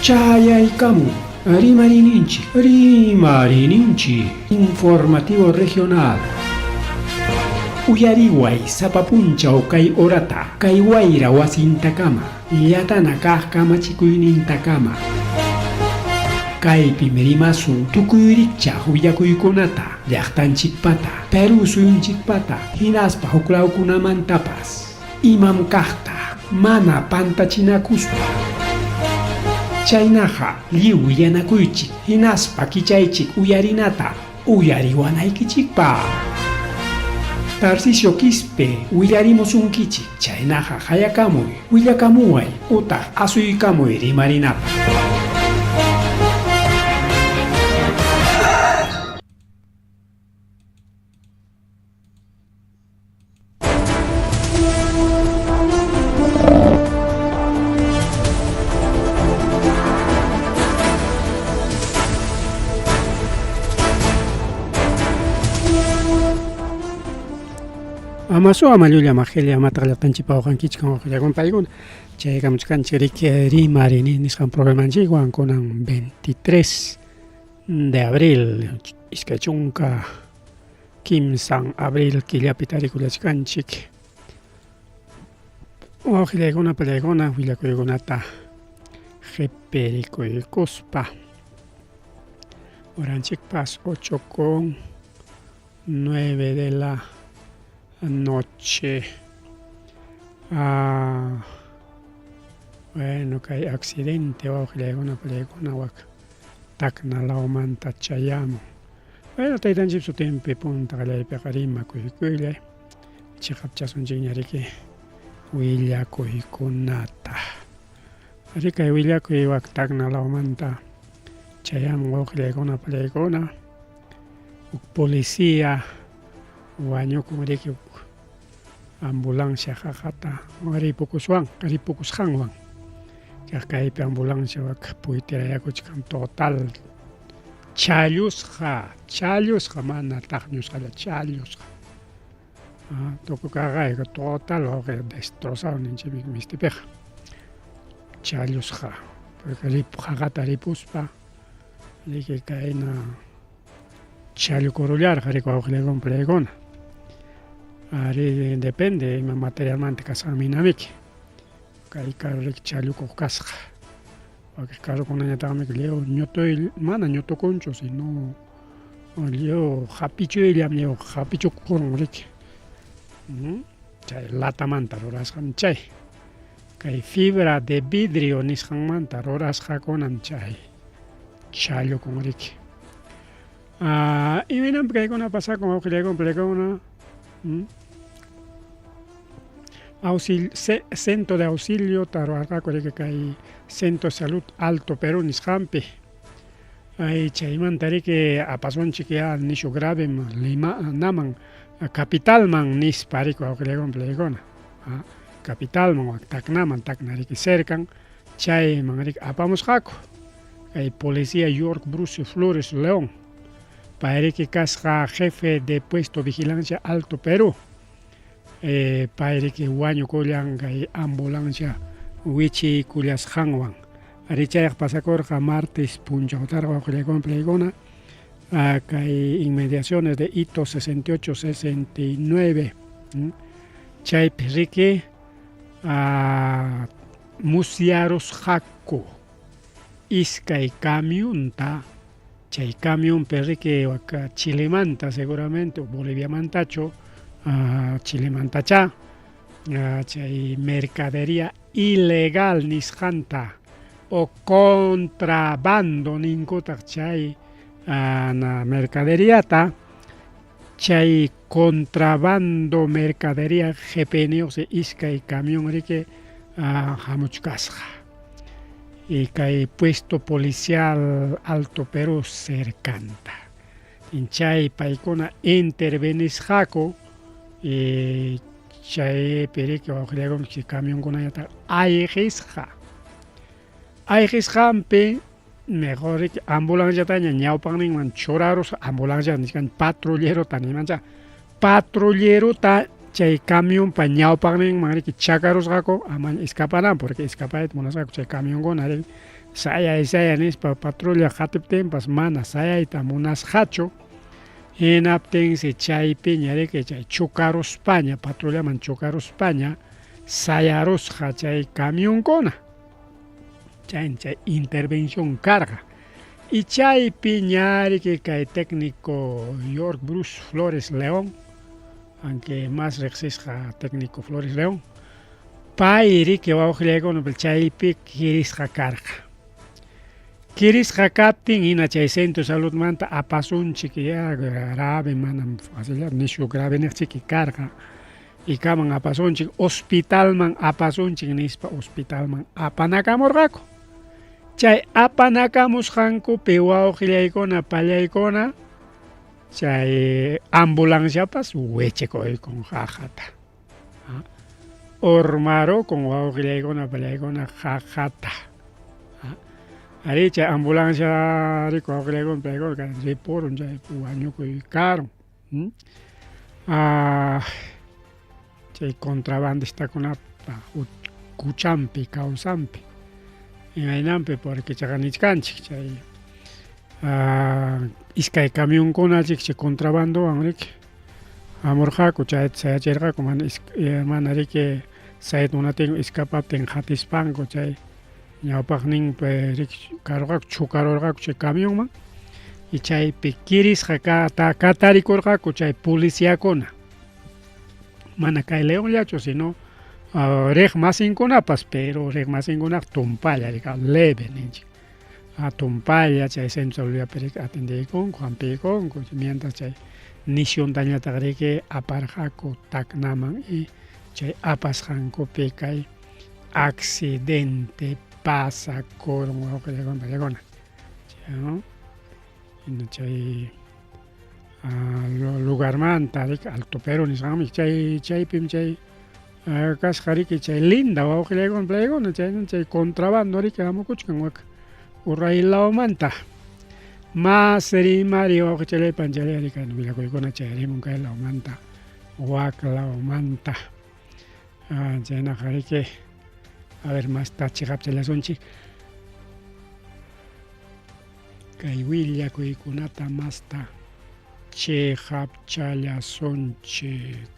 Chayaykamun Rimarininchik, Rimarininchik, Informativo Regional. Uyariway sapa punchaw kay horata, kay wayra wasintakama, llatana kaq kamachikuynintakama. Kaypim rimasun tukuy rikchaq willakuykunata, llaqtanchikpata, Perú suyunchikpata, hinaspa huklawkunamantapas. Imam kaqta mana pantachinakuspa. Chaynaqa lliw willanakuychik hinaspa kichaychik uyarinata uyariwanaykichikpaq. Tarcisio Quispe willarimusunkichik, chaynaqa qayakamuy, willakamuway utaq asuykamuy rimarinapaq. Amasu ama llulla majelia amataq llaqtanchikpa wawqankichik wawqillakuna paykuna chaykamuchkanchik riki rimarini nisqan programanchikwan kunan 23 de abril 23 abril killapi tarikullachkanchik. Wawqillaykuna pallaykuna willakuykunata qipirikuykuspa. Horanchikpas 8 con 9 de la noche. Ah, bueno, kay accidente wawqillaykuna pallaykuna wak Tacna lawmanta chayamun. Bueno, taytanchik sutinpi punta qallaypiqa rimakuykullay. Chiqapchasunchikña riki willakuykunata. Ari kay willakuy wak Tacna lawmanta chayamun wawqillaykuna pallaykuna. Huk policía wañukun riki huk ambulancia qaqata ripukuswan ripukusqanwan. Kaq kaypi ambulancia wak puytirayakuchkan total challusqa, challusqa mana taqñusqalla challusqa. Tukukaqayku total wawqi destrozado ninchikmi mistipiqa. Challusqa. Porque rip qaqata ripuspa riki kayna challukurullarqa riki wawqillaykuna palaykuna. Ari depende ima materialmanta kasqanmi hinamiki. Kay carro riki challukuq kasqa. Wakiq carrokunañataqmi lliw ñutuy mana ñutukunchu sino lliw hapichuyllam lliw hapichukurun riki. Chay latamanta rurasqam chay. Kay fibra de vidrio nisqanmanta rurasqakunam chay challukun riki. Ah, imaynanpi kaykuna pasakun wawqillaykuna palaykuna? Auxil, centro de auxilio ruwarqaku riki kay Centro de Salud Alto Perú nisqanpi. Ay chaymanta riki apasunchik ya nishu grave Lima naman capitalman nispa riki wawqillaykuna palaykuna. Capitalman wak Tacnaman, Tacna riki cercan chayman riki apamusqaku. Kay policía York Bruce Flores León pay riki kasqa jefe de puesto vigilancia Alto Perú. Pay riki wañukullan kay ambulancia wichiykullasqanwan. Arí chayqa pasakurqa martes punchawtaraq wawqillaykuna palaykuna kay inmediaciones de Hito 68 69 chaypi riki musyarusqaku iskay camionta chay camionpi riki wak Chilemanta seguramente o Boliviamantachu Chilemantachá chay mercadería ilegal nisqanta o contrabando ninkutaq chay mercaderiata chay contrabando mercadería GPNiyuqsi iskay camión riki hamuchkasqa y kay puesto policial Alto Perú cercanta chay paykuna intervenisqaku y chaypi riki wawqillaykuna chay camionkunallata ayqisqa ayqisqanpi mejor riki ambulanciataña ñawpaqninman churarusqa ambulancia nichkan patrullerota nimancha patrullerota Chay camionpa ñawpaqninman riki chakarusqaku amaña escapanan porque escapayta munasqaku chay camionkuna riki sayay sayay nispa patrulla qatiptinpas mana sayayta munasqachu. Hinaptinsi chaypiña riki chay chukaruspaña patrullaman chukaruspaña sayarusqa chay camionkuna. Chayna chay intervención karqa. Y chaypi ña riki kay técnico York Bruce Flores León, aunque más riqsisqa técnico Flores León, pay riki wawqillaykuna chaypi kirisqa karqa. Kirisqa kaptin hina chay centro saludmanta apasunchik ya grave manam facillla nishu grave niqchiki karqa. Ikaman apasunchik hospitalman apasunchik nispa hospitalman apanakamurqaku. Chay apanakamusqankupi wawqillaykuna pallaykuna chay ambulanciapas wichikuykun qaqata. Urmarukun wawqillaykuna pallaykuna qaqata. Arí chay ambulancia riku wawqillaykuna pallaykuna ripurun chay wañukuy karun. Chay contrabandistakunapa kuchampi kawsanpi imaynanpi porque chaqa nichkanchik chay iskay camionkuna chik chay contrabandowan riki hamurqaku chayta sayachirqaku mana mana riki sayta munaptinku escapaptin qatispanku chay ñawpaqninpi riki karurqaku chukarurqaku chay camionman y chaypi kirisqa katarikurqaku chay policiakuna mana kay Leonllachu sino riq masinkunapas pero riq masinkunaqa tumpalla leve ninchik tumpalla chay centro saludpi riki atendeykunku hampiykunku mientras chay nisyuntañataq riki aparqaku Tacnaman y chay apasqankupi kay accidente pasakurun wawqillaykuna pallaykuna chay lugarmanta riki Alto Perú nisqanmi chay chaypim chay kasqa riki chay linda wawqillaykuna pallaykuna chay chay contrabando riki hamukuchkan wak uray lawmanta. Mas rimari wawqichalay panchalay riki willakuykuna chayarimun kay lawmanta wak lawmanta. Chaynaqa riki a ver masta chiqapchallasunchik kay willakuykunata masta chiqapchallasunchik.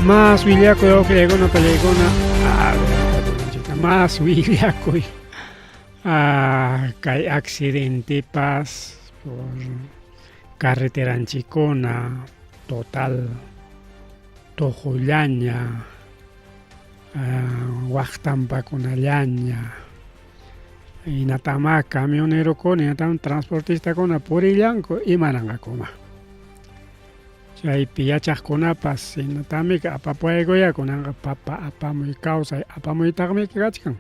Más willakuy wawqillaykuna pallaykuna a ver más willakuy kay accidentepas por carreteranchikuna total tuqullaña waqtampakunallaña hinatama camionerokuna hinatama transportistakuna purillanku imananqakuma. Chaypi yachaqkunapas hinatamiki apapuwaykuya kunanqa papa apamuy kawsay apamuytaqmiki kachkan.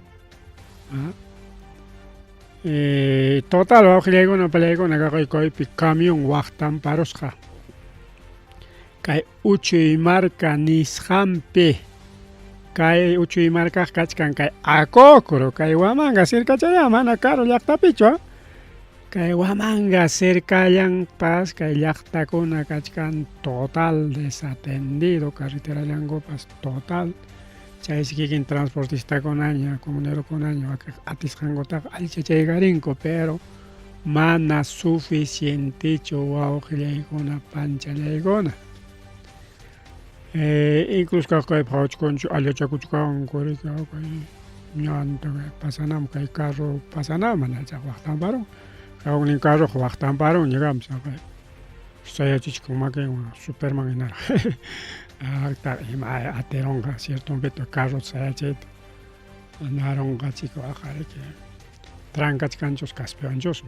Total wawqillaykuna pallaykuna kaqay camión waqtamparusqa kay Uchuy marka nisqanpi kay Uchuy markaq kachkan kay Acocro kay Huamanga cercachalla mana karu llaqtapichu kay Huamanga cercallanpas kay llaqtakuna kachkan total desatendido carreterallankupas total chaysi kikin transportistakunaña comunerokunaña atisqankutaqa allichachaykarinku pero mana suficientechu wawqillaykuna panchallaykuna. Incluso kay qhawachkanchik allachakuchkanku riki kay ñanta pasanaman kay carro pasanaman mana chay waqtamparun huknin carroqa waqtamparun ñikampas sayachichkan makinwan superman hinaraq ima atirunqa ciertompito carrota sayachiyta. Narunqachik waqariki trankachkanchus kaspiwanchus.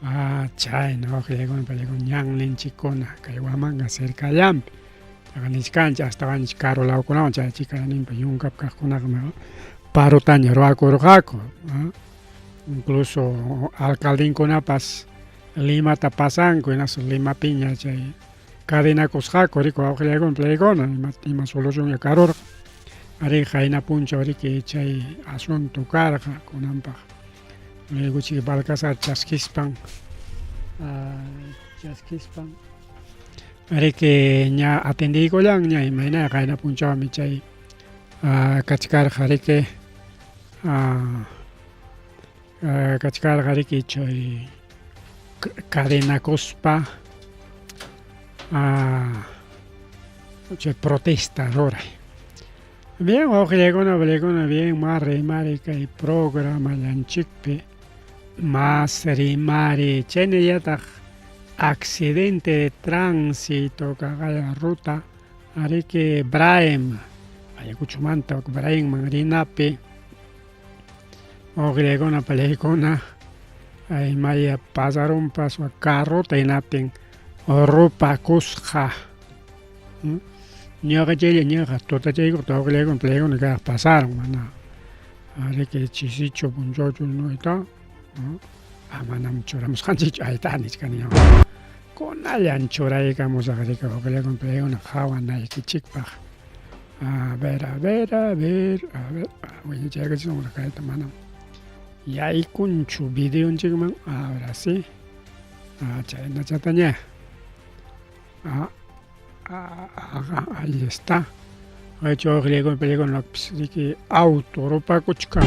Ah, chayna waqllaykuna pallaykuna ñanninchikkuna kay Huamanga cercallanpi. Chaqa nichkanchik astawanchik karu lawkunawan chay chikaninpa yunkap kaqkunaqa parutaña ruwakurqaku. Incluso alcaldinkunapas Limata pasanku hinaspa Limapiña chay cadenakusqaku riki wawqillaykuna palaykuna ima, ima solucionña karurqa. Arí qayna punchaw riki chay asunto karqa kunanpaq. Luego Balcazar chaskispan chaskispan riki ña atendiykullanña imayna qayna punchawmi chay kachkarqa riki kachkarqa riki chay cadenakuspa chay protesta ruray. Bien, wawqillaykuna, wawqillaykuna, bien, ma rimari kay programallanchikpi mas rimari chaynallataq accidente de tránsito kaqaya ruta ariki Braem Ayacuchomanta Braemman rinapi wawqillaykuna, pallaykuna imaya pasarunpas carrota hinaptin rupakusqa. Ñaqa chaylla ñaqa tutachaykuq tawqillaykuna palaykuna kaq pasaron mana ariki chisichu punchawchu no está ah manam churamusqanchikchu ahí nichkani kunallan churaykamusaq riki wawqillaykuna palaykuna qhawanaykichikpaq a ver a ver a ver a ver wiñachaykachisun kayta manam yaykunchu videonchikman ahora sí chaynachataña Ah, ah, ahí está. Hecho riki auto rupakuchkan.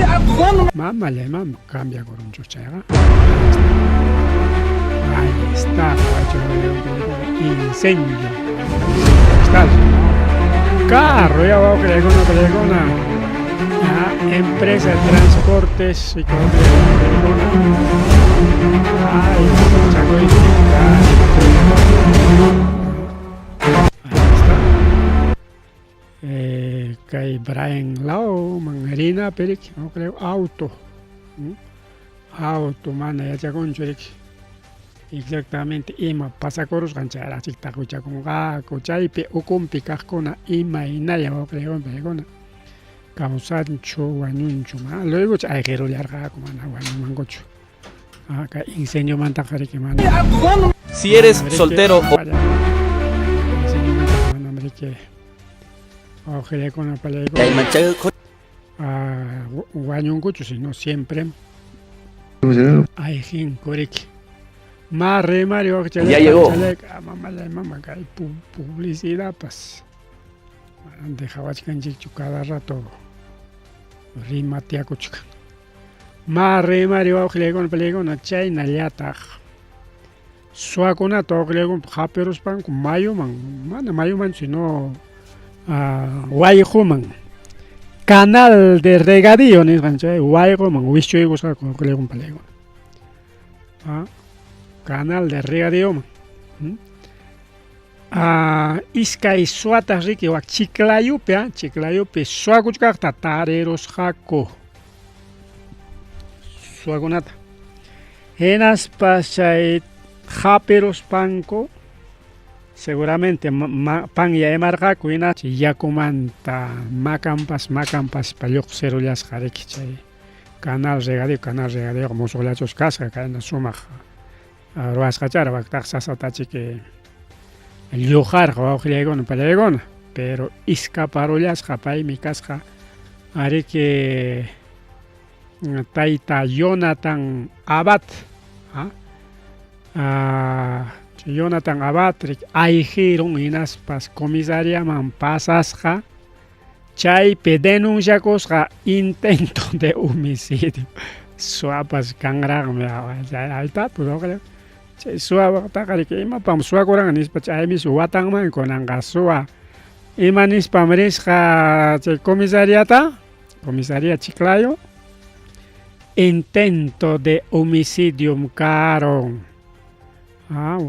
Mama le mama cambia kurunchu chayqa. Ahí está. Incendio. Está. Carro ya va a una empresa de transportes y Ay, Ahí está. Kay Brian Lau, Mangarina, Perik, no creo, auto. Auto, mana yachakunchu riki. Exactamente ima pasakurusqan chayraqchik taqwichakunqaku chaypi ukunpi kaqkuna imaynalla wawqillaykuna paykuna kawsanchu wañunchu mana luego ayqirullarqaku mana wañunmankuchu kay incendiomantaqa riki mana. Si eres soltero o Incendiomanta manam riki wawqillaykuna pallaykuna wañunkuchu sino siempre ayqinku riki ma rimari Ya llegó. Mamallay mama kay publicidadpas manam dejawachkanchikchu cada rato rimatiakuchkan ma rimari wawqillaykuna pallaykuna chaynallataq suwakunata wawqillaykuna hapiruspanku mayuman mana mayuman sino wayquman canal de regadío nisqan chay wayquman wischuykusqaku wawqillaykuna pallaykuna canal de regadíoman iskay suwataq riki wak Chiclayopi Chiclayopi suwakuchkaqta tarirusqaku suwakunata hinaspa chay hapiruspanku seguramente panya imarqaku hina yakumanta makanpas makanpaspa lluqsirullasqa riki chay canal regadío canal regadíoqa musuqllachus kasqa kayna sumaq ruwasqachara waktaq sasatachiki lluqarqa wawqillaykuna pallaykuna pero iskaparullasqa paymi kasqa ariki tayta Jonathan Abad Jonathan Abad ayqirun hinaspas comisariaman pasasqa chaypi denunciakusqa intento de homicidio suwapas kanraqmi ayta chay suwataqa riki imapam suwakuran nispa chaymi watanman kunanqa suwa ima nispam risqa chay comisariata comisaría Chiclayo intento de homicidio karon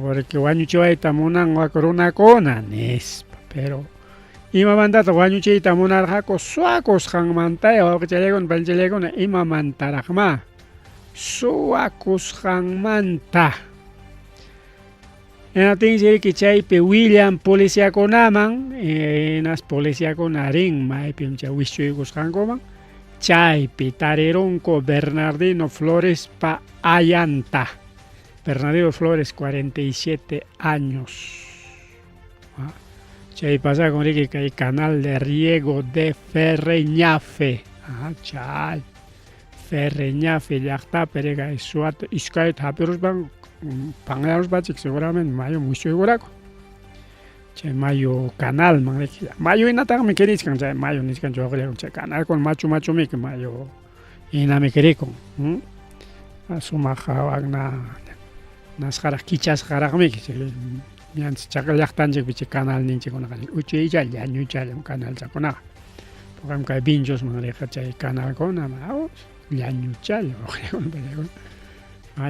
porque wañuchiwayta munan wak runakuna nispa pero Imamantataq wañuchiyta munarqaku? Suwakusqanmantaya wawqichallaykuna, panichallaykuna, imamantaraqmá suwakusqanmanta. Hinaptinsi riki chaypi willan policiakunaman, hinas policiakuna rin maypim chay wischuykusqankuman, chaypi tarirunku Bernardino Florespa ayanta. Bernardino Flores, 47 años. Chay pasakun riki kay canal de riego de Ferreñafe. Chay Ferreñafe llaqtapi riki suwata iskayta hapiruspan panqaruspa seguramente mayu wischuykurako. Chay mayu canalman riki. Mayu hinataqmi kirichkan chay mayu nichkan chay canalkuna machu machumiki mayu hinami kirikun. Sumaq wakna nasqaraq kichasqaraqmiki chay ñanchik chaka llaqtanchikpi chay canalninchikkunaqa uchuychalla llañuchallam canalchakunaqa. Porque kay Vinchosman riqqa chay canalkuna llañuchalla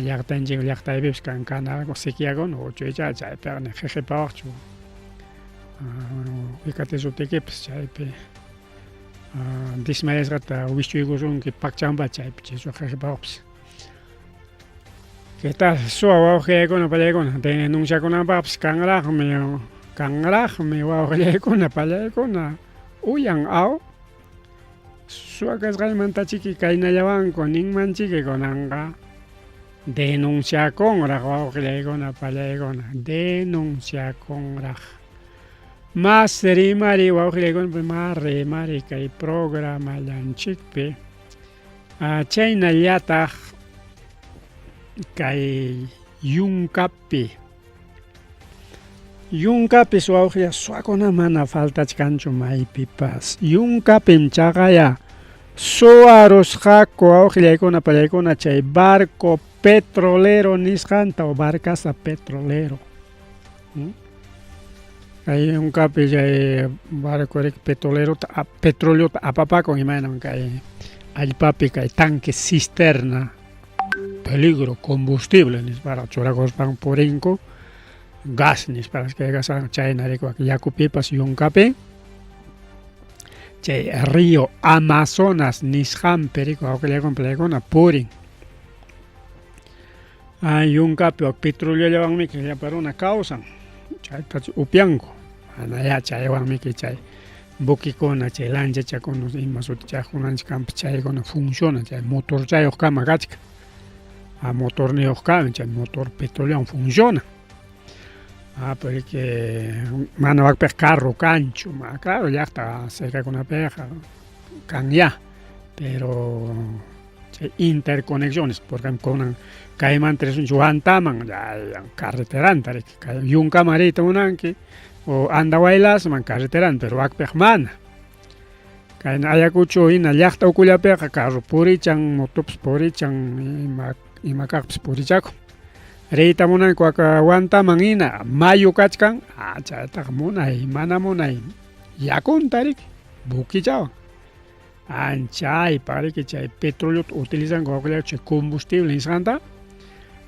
llaqtanchik llaqtaypipas kan canal sequiakuna uchuychalla chaypiqa ni qiqipawaqchu wikatisuptikipas chaypi desmayasqata wischuykusunki pakchanpa chaypi chay qiqipawaqpas. ¿Qué tal? Suwa wawqillaykuna pallaykuna denunciakunanpaqpas kanraqmi kanraqmi wawqillaykuna pallaykuna uyan aw suwa kasqaymantachiki kaynallawanku ninmanchiki kunanqa denunciakunraq wawqillaykuna pallaykuna denunciakunraq. Mas rimari wawqillaykuna ma rimari kay programallanchikpi Chaynallataq kay yunkapi yunkapis wawqiya suwakuna mana faltachkanchu maypipas yunkapim chaqaya suwarusqaku wawqillaykuna pallaykuna chay barco petrolero nisqanta o barcaza petrolero Kay yunkapi chay barco petrolerota petroleota apapakun imaynam kay allpapi kay tanque cisterna peligro combustible nisparaq churakuspan purinku gas nisparaq kay gas chayna rikuwak yakupipas yunkapi chay río Amazonas nisqanpi riku wawqillaykuna palaykuna purin. Yunkapi wak petroleollawanmiki llapa runa kawsan, chaytachu upyanku, manayá chaywanmiki chay buquekuna chay lanchachakuna ima sutichaqkunanchik kanpas chaykuna funciona chay motorchayuqkama kachkan, motorniyuqkama chay motor petroleowan funciona. Porque mana wakpiqa carro kanchu, claro llaqta cercakunapiqa kanyá, pero chay interconexiones porque kunan kaymanta risunchik Huantaman carreteranta riki kay yunkaman riyta munanki o Andahuaylasman carreteranta pero wakpiqa mana. Kayna Ayacucho hina llaqta ukullapiqa carro purichan, motopas purichan, ima ima kaqpas purichakun. Riyta munanki waka Huantaman hina mayu kachkan, chaytaqa munay mana munay yakunta riki buquichawan. Anchaypaq riki chay petroleota utilizanku wawqillayku chay combustible nisqanta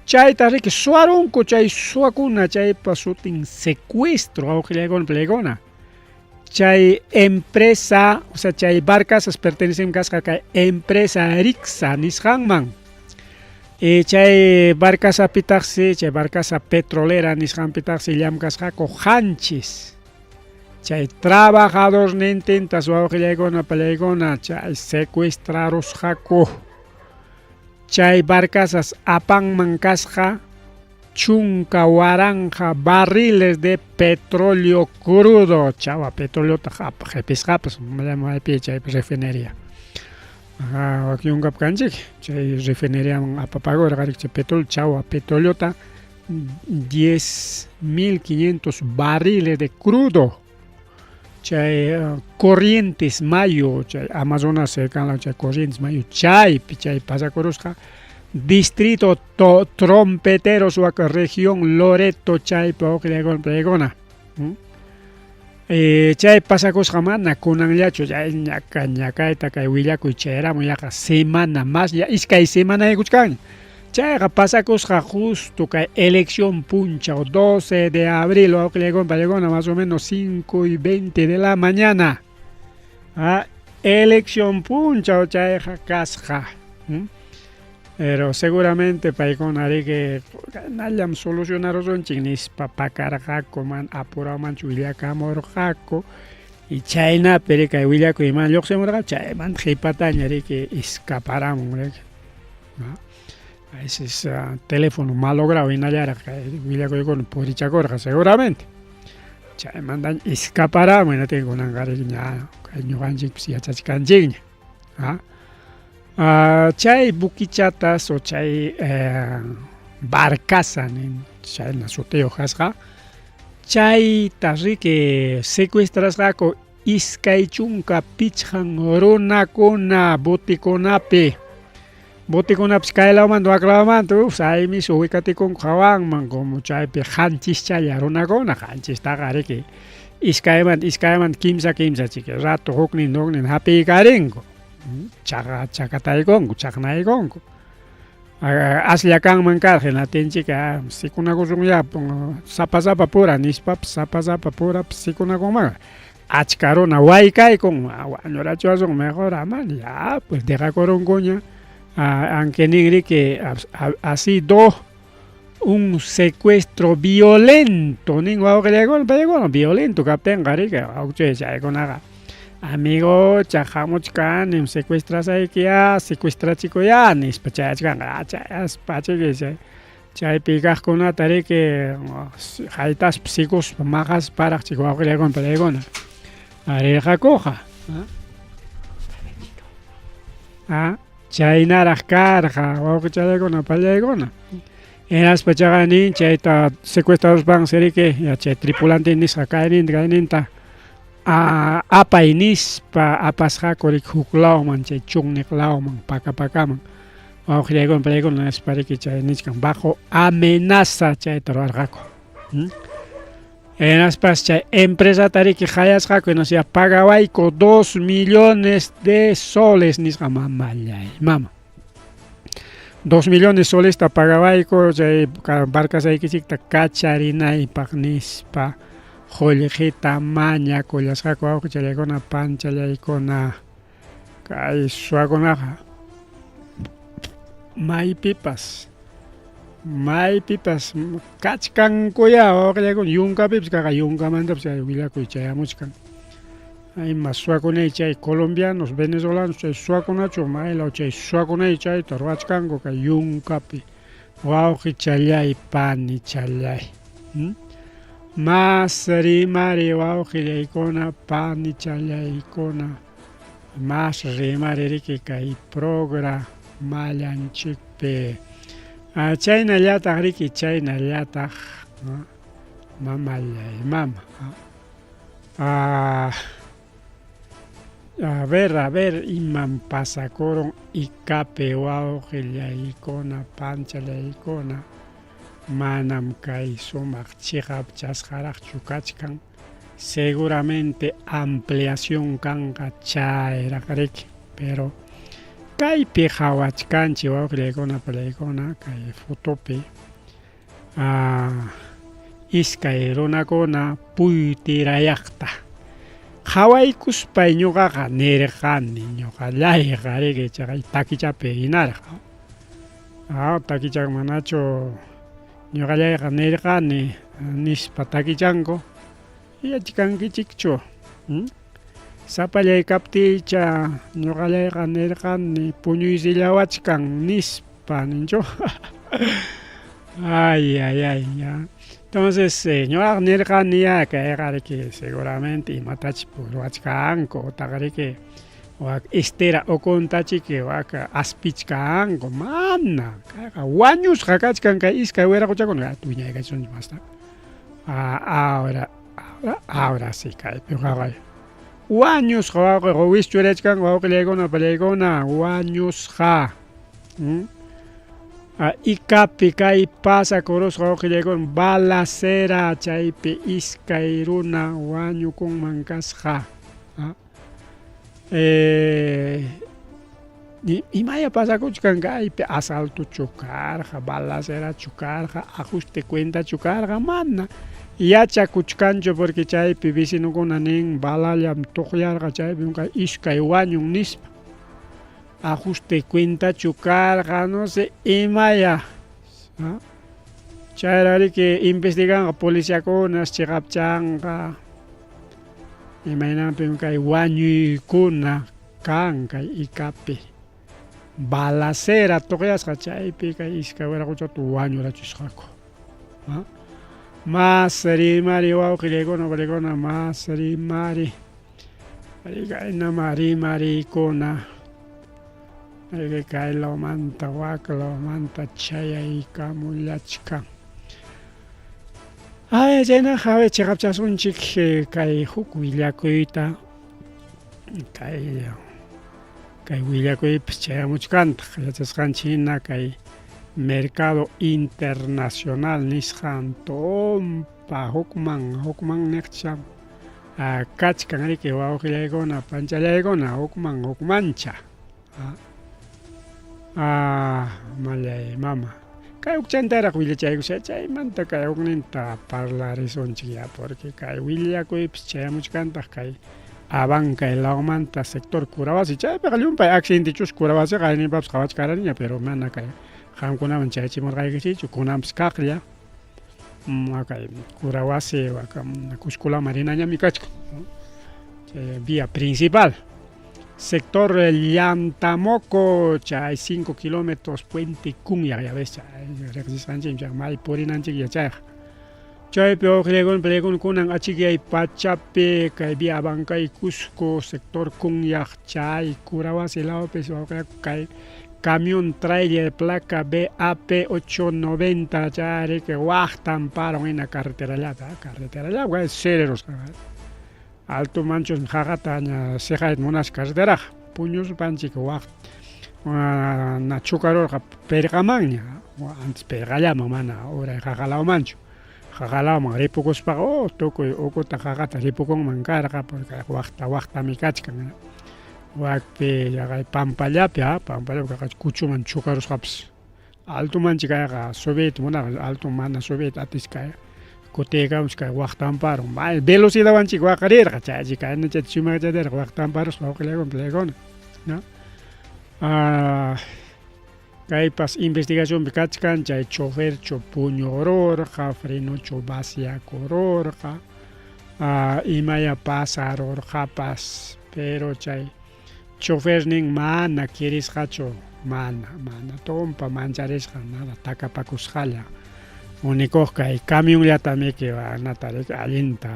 chayta riki suwarunku chay suwakuna chaypa sutin secuestro wawqillaykuna palaykuna chay empresa o sea chay barcazas pertenecen kasqa kay empresa Rixa nisqanman chay barcazapitaqsi chay barcaza petrolera nisqanpitaqsi llamkasqaku qanchis Chay trabajadornintintas wawqillaykuna pallaykuna chay secuestrarusqaku. Chay barcazas apanman kasqa 10,000 barriles de petróleo crudo. Chawa petroleota qhipisqapas maypi chay refinería. Wak yunkap kanchik chay refineriaman apapagurqa chay petróleo chawa petroleota 10.500 barriles de crudo chay Corrientes Mayo chay Amazonas cercano chay Corrientes Mayo chaypi chay pasakurusqa distrito Trompeteros wak región Loreto chaypi wawqillaykuna chay pasakusqa mana kunanllachu chay ñaka ñakayta kay willakuy chayaramun yaqa semana más ya iskay semanaykuchkanña. Chayqa pasakusqa justo kay elección punchaw 12 de abril wawqillaykuna pallaykuna más o menos 5 y 20 de la mañana. Ah, elección punchaw chayqa kasqa. Pero seguramente paykuna riki nallam solucionarusunchik nispa pakarqaku man apurawmanchu willakamurqaku y chaynapi riki kay willakuy man lluqsimurqa chaymanta qhipataña riki escaparamun riki. Ese es uh, teléfono malogrado hinallaraq kay willakuykuna purichakurqa seguramente. Chaymanta escaparamun hinaptin kunanqa riki ña kay ñuqanchikpis yachachkanchikña. ¿Ah? Chay buquichatas o chay eh, barcaza nin chayna sutiyuq kasqa chayta riki secuestrasqaku 25 runakuna botikunapi botikunapis kay lawmanta wak lawmanta uf saymisu wikatikunku hawanman como chaypi qanchischalla runakuna qanchistaqa riki iskaymanta iskaymanta kimsa kimsa chiki rato huknin huknin hapiykarinku chaqa chakataykunku chaqnaykunku aslla kanman karqa hinaptinchik sikunakusunyá sapa sapa pura nispapas sapa sapa pura sikunakunman achka runa waykaykun wañurachiwasun mejor amana ya pues dejakurunkuña aunque ninriki ha sido un secuestro violento nin wawqillaykuna paykuna violento kaptinqa riki awchay chaykunaqa amigocha hamuchkanim secuestrasaykiya secuestrachikuyá nispa chayachkanqa chayaspa chiki chay chaypi kaqkunata riki haytaspa sikuspa maqasparaq chik wawqillaykuna paykuna rirqakuqa chaynaraq karqa wawqichallaykuna pallaykuna hinaspa chaqa nin chayta secuestraruspansi riki chay tripulante nisqa kayninta kayninta apay nispa apasqaku riki huk lawman chay chunniq lawman paka pakaman wawqillaykuna pallaykuna nispa riki chay nichkan bajo amenaza chayta ruwarqaku. Hinaspas chay empresata riki qayasqaku hinaspa pagawayku 2 millones de soles nisqa mamallay mama. 2 millones solesta pagawayku chay barcasaykichikta kacharinaypaq nispa qullqita mañakullasqaku wawqichallaykuna panchallaykuna kay suwakunaqa maypipas maypipas kachkankuyá wawqillaykuna yunkapipas kaqa yunkamantapas chay willakuy chayamuchkan ima suwakunay chay colombianos venezolanos chay suwakunachu maylaw chay suwakunay chayta ruwachkanku kay yunkapi wawqichallay panichallay mas rimari wawqillaykuna panichallaykuna mas rimari riki kay programallanchikpi chaynallataq riki chaynallataq mamallay mama a ver a ver imam pasakurun Icapi wawqillaykuna panchallaykuna manam kay sumaq chiqapchasqaraqchu kachkan seguramente ampliación kanqa chayraq riki pero kaypi qhawachkanchik wawqillaykuna pallaykuna kay fotopi iskay runakuna puytirayaqta qhawaykuspay ñuqaqa nirqani ñuqallayqa riki chay takichapi hinaraq takicha manachu ñuqallayqa nirqani nispa takichanku yachkankichikchu sapallay kaptiycha ñuqallayqa nirqani puñuysillawachkan nispa ninchu ay ay ay ya entonces ñuqaqa nirqani ya kayqa riki seguramente imatachik ruwachkanku utaq riki wak estera ukuntachiki wak aspichkanku mana kayqa wañusqa kachkan kay iskay wiraquchakuna wiñaykachisunchik masta ahora ahora ahora sí kaypi wawqay wañusqa wawqi wischurachkanku wawqillaykuna pallaykuna wañusqa Icapi kay pasakurusqa wawqillaykuna balacera chaypi iskay runa wañukunman kasqa. Imaya pasakuchkan kaypi asaltochu karqa, balacerachu karqa, ajuste cuentachu karqa, mana yachakuchkanchu porque chaypi vecinokuna nin balallam tuqyarqa chaypim kay iskay wañun nispa. Ajuste cuentachu karqa, no sé imaya. Chayrariki investiganqa policiakunas chiqapchanqa imaynanpim kay wañuykuna kan kay Icapi. Balacera tuqyasqa chaypi kay iskay wiraquchata wañurachisqaku. Mas rimari wawqillaykuna panikuna mas rimari. Kaynama rimariykuna. Kay lawmanta wak lawmanta chayaykamullachkan. Ay, chaynaqa a ver chiqapchasunchik kay huk willakuyta kay kay willakuypas chayamuchkantaq yachasqanchik hina kay mercado internacional nisqan tumpa hukman hukman niqcha kachkan riki wawqillaykuna panchallaykuna hukman hukmancha Ah, mallay mama. Kay hukchantaraq willachaykusha chaymanta kay hukninta parlarisunchik ya porque kay willakuypis chayamuchkantaq kay Abancay lawmanta sector Curahuasi chaypiqa llumpay accidentechus Curahuasiqa ayninpapas qhawachkaraniña pero mana kay qamkunaman chayachimurqaykichikchu kunanpas kaqlla kay Curahuasi Cuscolaman rinañami kachkan chay vía principal. Sector Llantamoco, chay 5 kilómetros Puente Cunyaq, ya ves, chay riqsisqanchikmi chay may purinanchik yachayqa. Chaypi wawqillaykuna palaykuna kunan achikyay pachapi kay vía Abancay Cusco sector Cunyaq chay Curahuasi lawpis wawqillaku kay camión trailer placa BAP 890 chay riki waqtan paron hina carreterallata, carreteralla cereros. Alto manchus qaqata ña siqayta munasqa carreteraqa puñuspanchik waq na chukarurqa pirqamanña antes pirqallaman mana uray qaqalawmanchu qaqalawman ripukuspaqa oh tukuy ukuta qaqata ripukunman karqa porque waqta waqtami kachkan wakpi yaqay pampallapi ha pampallapi qaqachu kuchuman chukarusqapas Altomanchik kayqa subiyta munarqa, alto mana subiyta atis kay kutiykamus kay waqtanparu may velocidadwanchik waqarirqa chaychi kayna chayta sumaqchatirqa waqtanparuspa wawqillaykuna palaykuna no ah, kaypas investigacionpi kachkan chay choferchu puñururqa frenochu vaciakururqa ah, imaya pasarurqapas pero chay Chofernin mana kirisqachu, mana, mana tumpa mancharisqa, nada takapakusqalla. Unikuq kay camionllatamiki nata riki allinta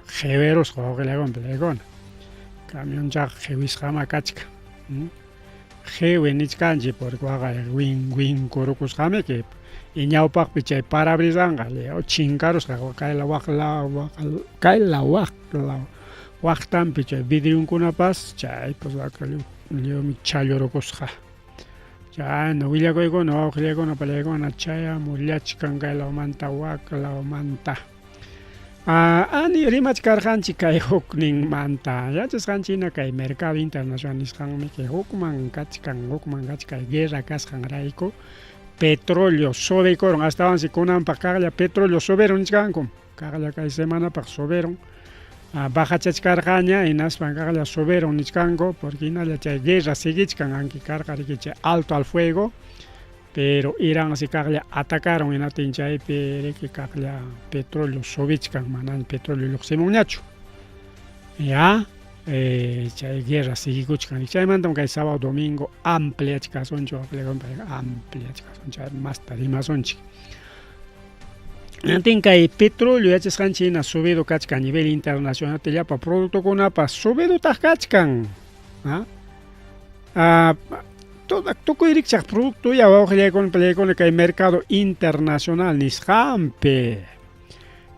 qiwirusqa wawqillaykuna palaykuna. Camionchaqa qiwisqamá kachkan. Qiwi nichkanchik porque waqay win winkurukusqamiki y ñawpaqpi chay parabrisasqa chinkarusqa kayla waqla kayla waqla Waqtanpi chay vidrionkunapas chaypas waka lliwmi challurukusqa. Chayna willakuykuna wawqillaykuna pallaykuna chayamullachkan kay lawmanta wak lawmanta. Ani rimachkarqanchik kay hukninmanta yachasqanchik hina kay mercado internacional nisqanmi kay hukman kachkan hukman kachkan guerra kasqanrayku petróleo subikurun astawansi kunanpaq kaqlla petróleo subirun nichkankum. Kaqlla kay semanapaq subieron. Bajachachkarqaña hinaspan kaqlla subieron nichkanku porque hinalla chay guerra siguichkan anki karqa riki chay alto al fuego pero Iransi kaqlla atacaron hinatin chaypi riki kaqlla petróleo subichkan manaña petróleo lluqsimunñachu ya chay guerra siguikuchkan chaymantam kay sábado domingo ampliachkasunchik ampliachkasun chay masta rimasunchik. Hinaptin kay petróleo yachasqanchik hina subido kachkan a nivel internacional llapa productokunapas subidotaq kachkan. ¿Ah? Toda tukuy rikchaq productoya wawqillaykuna pallaykuna kay mercado internacional nisqanpi.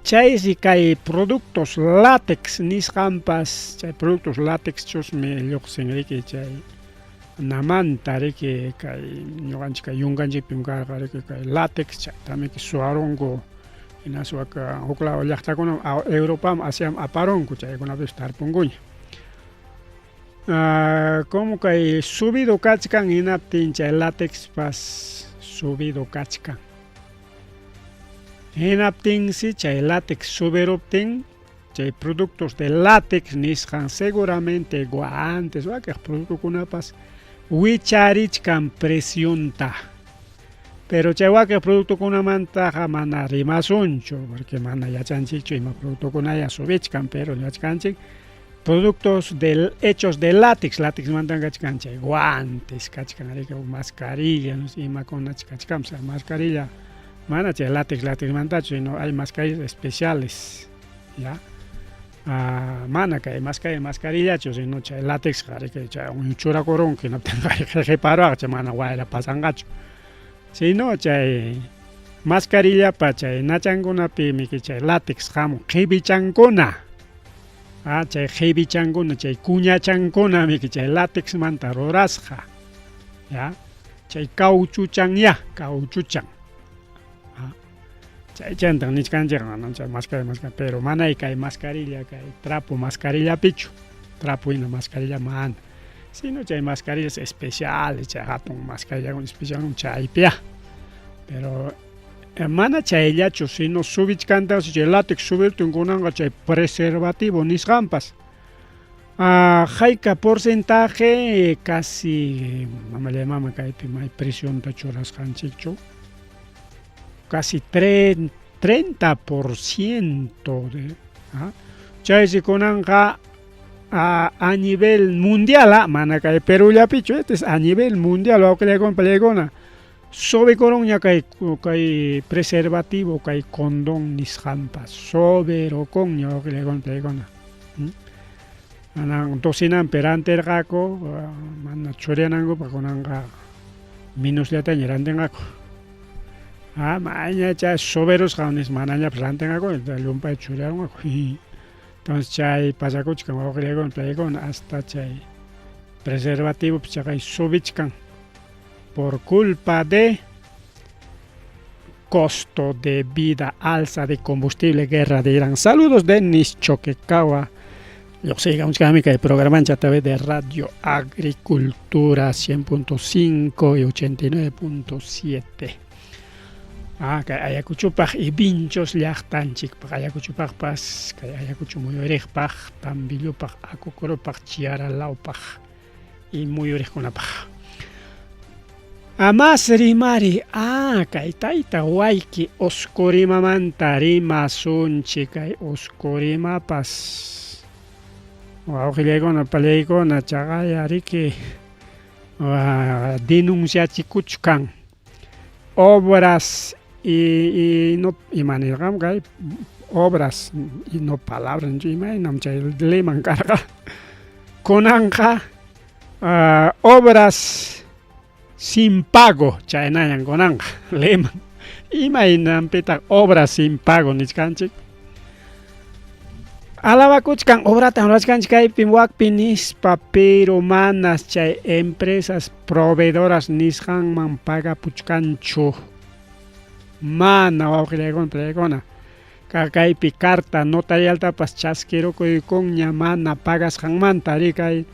Chaysi kay productos látex nisqanpas chay productos látex chusmi lluqsin riki chay namanta riki kay ñuqanchik kay yunkanchikpim karqa riki kay látex chaytamiki suwarunku hinaspa huk law llaqtakunam Europaman Asiaman aparunku chaykunapis tarpunkuña. Como kay subido kachkan hinaptin chay latexpas subido kachkan. Hinaptinsi chay látex subiruptin chay productos de látex nisqan seguramente guantes wakiq productokunapas wicharichkan precionta. Pero chay wakiq productokunamantaqa mana rimasunchu porque mana yachanchikchu ima productokunaya subichkan, pero yachkanchik productos del, hechos de látex, látexmantan kachkan chay guantes kachkan, riki, mascarilla, no sé, imakunach kachkan, o mascarilla mana chay látex látexmantachu, sino hay mascarillas especiales, ya. Mana kay mascarilla mascarillachu, sino chay látex riki chay churakurunki hinaptin qiparuwaq chay mana wayra pasanqachu. Sino chay mascarillapa chay nachankunapimi chay látex hamun qibichankuna. Chay qibichankuna chay kuñachankuna miki chay látexmanta rurasqa. Ya. Chay cauchuchan ya, cauchuchan. Chay chantan nichkanchik no chay mascarilla mascarilla, pero manay kay mascarilla kay trapo mascarillapichu. Trapo hina mascarilla mana. Sino chay mascarillas especiales, chay hatun mascarilla especial chaypiya. Pero mana chayllachu, sino subichkantaqsi chay látex subirtin kunanqa chay preservativo nisqanpas. Hayka porcentaje casi mamallay mama kaypi may presionta churasqanchikchu. Casi 30% de chaysi kunanqa a nivel mundial, mana kay Perullapichu, este es a nivel mundial wawqillaykuna pallaykuna subikurunña kay kay preservativo kay condón nisqanpas subirukunña wawqillaykuna pallaykuna. Manan docinanpi rantirqaku mana churiyanankupaq kunanqa menosllataña rantinqaku. Maña chay subirusqan nispa manañapas rantinqaku llumpay churiyarunqaku. Entonces chay pasakuchkan wawqillaykuna pallaykuna hasta chay preservativopas chaqay subichkan por culpa de costo de vida, alza de combustible, guerra de Irán. Saludos Denis Choquecagua. Lluqsiykamuchkanmi kay programanchik a través de Radio Agricultura 100.5 y 89.7. Kay Ayacuchupaq y Vinchos llaqtanchikpaq, Ayacuchupaqpas, kay Ayacucho muyuriqpaq, Tambillupaq, Acocorupaq, Chiaralawpaq y muyuriqkunapaq. Amas rimari, kay tayta wayki Oscorimamanta rimasunchik, kay Oscorimapas wawqillaykuna pallaykuna chaqaya riki denunciachikuchkan obras y no ima nirqam kay obras y no palabras imaynam chay liman karqa kunanqa obras sin pago chaynañan kunanqa liman imaynanpitaq obras sin pago nichkanchik alabakuchkan obratan rurachkanchik kaypi wakpi nispa, pero manas chay empresas proveedoras nisqanman pagapuchkanchu. Mana wawqillaykuna pallaykuna kaypi carta notarialtapas chaskirukuykunña mana pagasqanmanta ri kay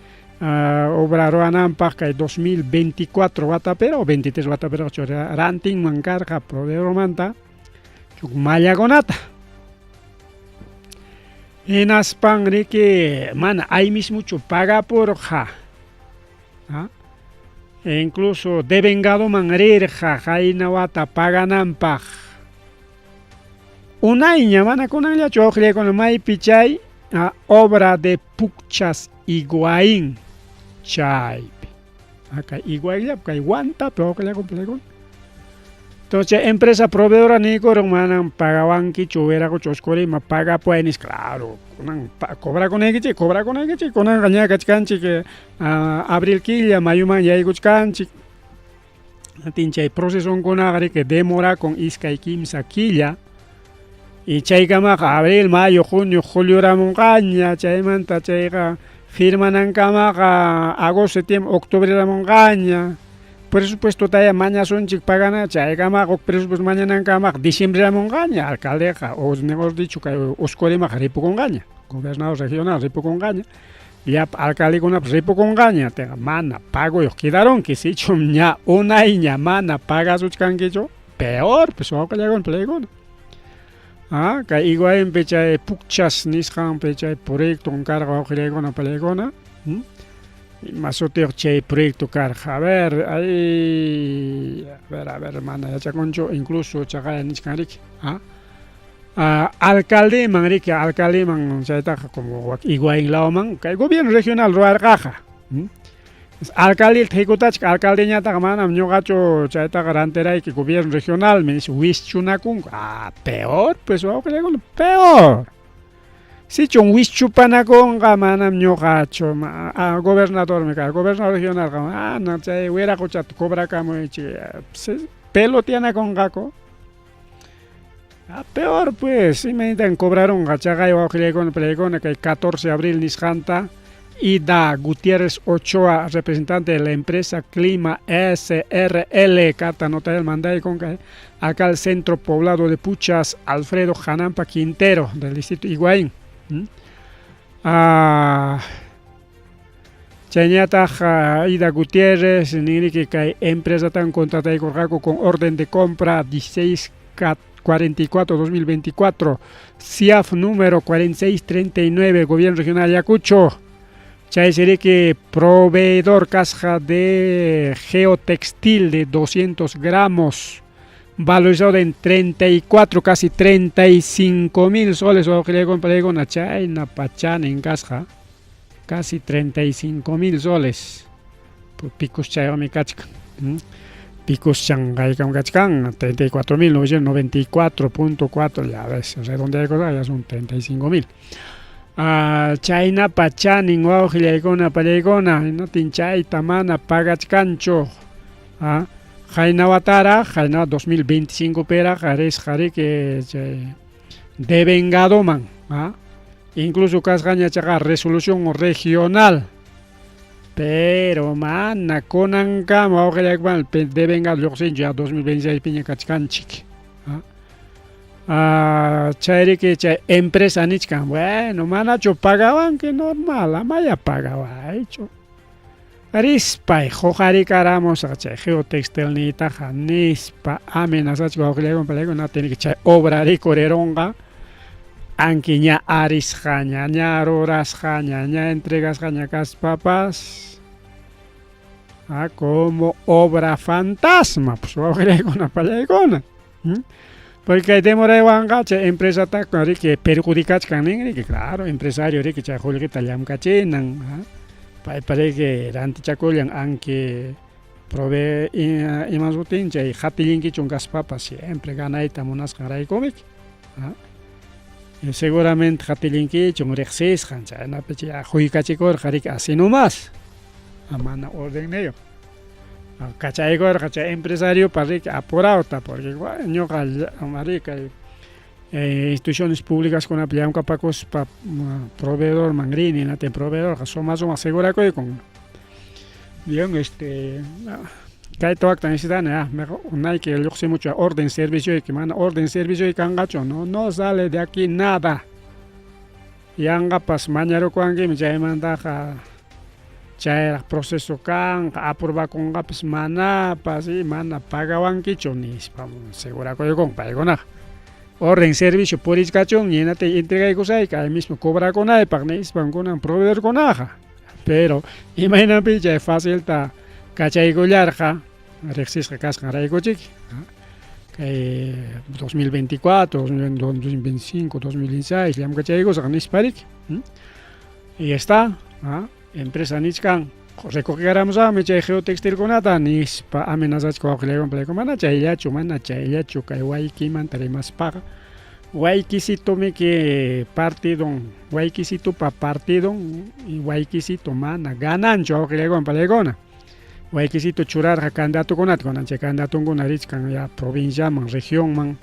obra ruwananpaq kay 2024 watapira o 23 watapira rantinman karqa proveedormanta huk mallakunata. Hinaspan riki mana ahí mismochu pagapurqa. Incluso devengadoman rirqa qayna wata pagananpaq. Unayña mana kunanllachu wawqillaykuna maypi chay obra de Pucchas Higuaín chaypi. Kay Higuaínllapi kay Huantapi wawqillaykuna pallaykuna. Entonces empresa proveedora niykurun manam pagawankichu wiraqucha Oscorima pagapuway nispa, claro, kunan cobrakunaykichik cobrakunaykichik kunanqa ña kachkanchik abril killa mayuman yaykuchkanchik. Atin chay procesokunaqa riki demorakun iskay kimsa killa y chaykamaqa abril, mayo, junio, julio ramunqaña chaymanta chayqa firmanankamaqa agosto, septiembre, octubre ramunqaña. Presupuestotaya mañasunchik pagana chaykamaqa huk presupuesto mañanankamaqa diciembre ramunqaña alcaldeqa o mejor dicho kay Oscorimaqa ripukunqaña gobernador regional ripukunqaña. Llapa alcaldekunapas ripukunqaña, tinqa mana pagoyuq quedarunki, sichum ña unayña mana pagasuchkankichu, peor pues wawqillakuna palaykuna. Ah, kay Iguainpi chay Pukchas nisqanpi chay proyecton karqa wawqillaykuna palaykuna. Ima sutiyuq chay proyecto karqa? A ver, ay, a ver, a ver, mana yachakunchu, incluso chaqaya nichkan riki. Ah? Alcaldeman riki, alcaldeman chaytaqa como Iguain lawman kay gobierno regional ruwarqaqa. Alcaldeta hikutachka, alcaldeñataqa manam ñuqachu chaytaqa rantirayki gobierno regionalmi nispa wischunakunku. Ah, peor pues wawqillaykuna, peor. Sichum wischupanakunqa manam ñuqachu, gobernadormi karqa, gobernador regionalqa mana chay wiraquchata cobrakamuychik, peloteanakunqaku. Ah, peor pues, imaynatan cobrarunqa chaqay wawqillaykuna palaykuna kay 14 de abril nisqanta Ida Gutiérrez Ochoa, representante de la empresa Clima SRL, carta notarial mandaykun kay alcalde centro poblado de Puchas, Alfredo Janampa Quintero, del distrito Higuaín. Ah, chayñataq Ida Gutiérrez ninriki kay empresatan contrataykurqaku con orden de compra 1644-2024, CIAF número 4639, Gobierno Regional Ayacucho. Chay siriki proveedor kasqa de geotextil de 200 gramos, valorizado en 34, casi 35 mil soles, wawqillaykuna chayna pachanin kasqa, casi 35 mil soles. Picos chaywanmi kachkan. Picos chanqaykam kachkan 34.994.4, ya ves, redondeaykusqa ya son 35 mil. Chaynapa chanin wawqillaykuna pallaykuna, hinatin chayta mana pagachkanchu. Qayna wataraq, qayna 2025 piraq risqa riki chay devengadoman, incluso kasqaña chaqa resolución regional. Pero mana kunankama wawqillaykuna devengado lluqsinchu ya 2026 piña kachkanchik. Chayriki chay empresa nichkan, bueno, manachu pagawanki normal, amaya pagawaychu. Rispay huqarikaramusaq chay geotextilniytaqa nispa amenazachka wawqillaykuna palaykuna tiene que chay obra rikurirunqa anki ña arisqaña, ña rurasqaña, ña entregasqaña kaspapas como obra fantasma, pues wawqillaykuna palaykuna. Porque kay demoraywanqa chay empresataqa riki perjudicachkan nin riki, claro, empresario riki chay qullqita llamkachinan, paypa riki rantichakullan anki prove ima sutin chay hatillinkichun kaspapas siempre ganayta munasqanraykumiki. Seguramente hatillinkichun riqsisqan chaynapi chay huykachikurqa riki así nomás, mana ordenniyuq. Kachaykurqa chay empresariopa riki apurawta porque ñuqa riki kay instituciones públicas kunapi llamkapakuspa proveedorman rini, natin proveedorqa suma sumaq segurakuykun. Bien, kayta wakta necesitani, mejor unayki lluqsimuchu orden servicioyki, mana orden servicioyki kanqachu, no, no sale de aquí nada. Yanqapas mañarukuwankimi chaymantaqa chayraq proceso kanqa, aprobakunqapas manapas y mana pagawankichu nispa segurakuykun paykunaqa. Orden servicio purichkachun hinata entregaykusayki ahí mismo cobrakunaypaq nispan kunan proveedorkunaqa. Pero imaynanpi chay facilta kachaykullarqa riqsisqa kasqanraykuchiki. Kay 2024, 2025, 2026 llamkachaykusaq nispa riki. Y está, empresa nichkan recogeramusaqmi chay geotextilkunata nispa amenazachka wawqillaykuna palaykuna mana chayllachu, mana chayllachu kay waykimanta rimaspaqa waykisitumiki partidon, waykisitupa partidon y waykisito mana gananchu wawqillaykuna palaykuna. Waykisito churarqa candidatokunata kunan chay candidatonkuna richkan ya provinciaman, regionman,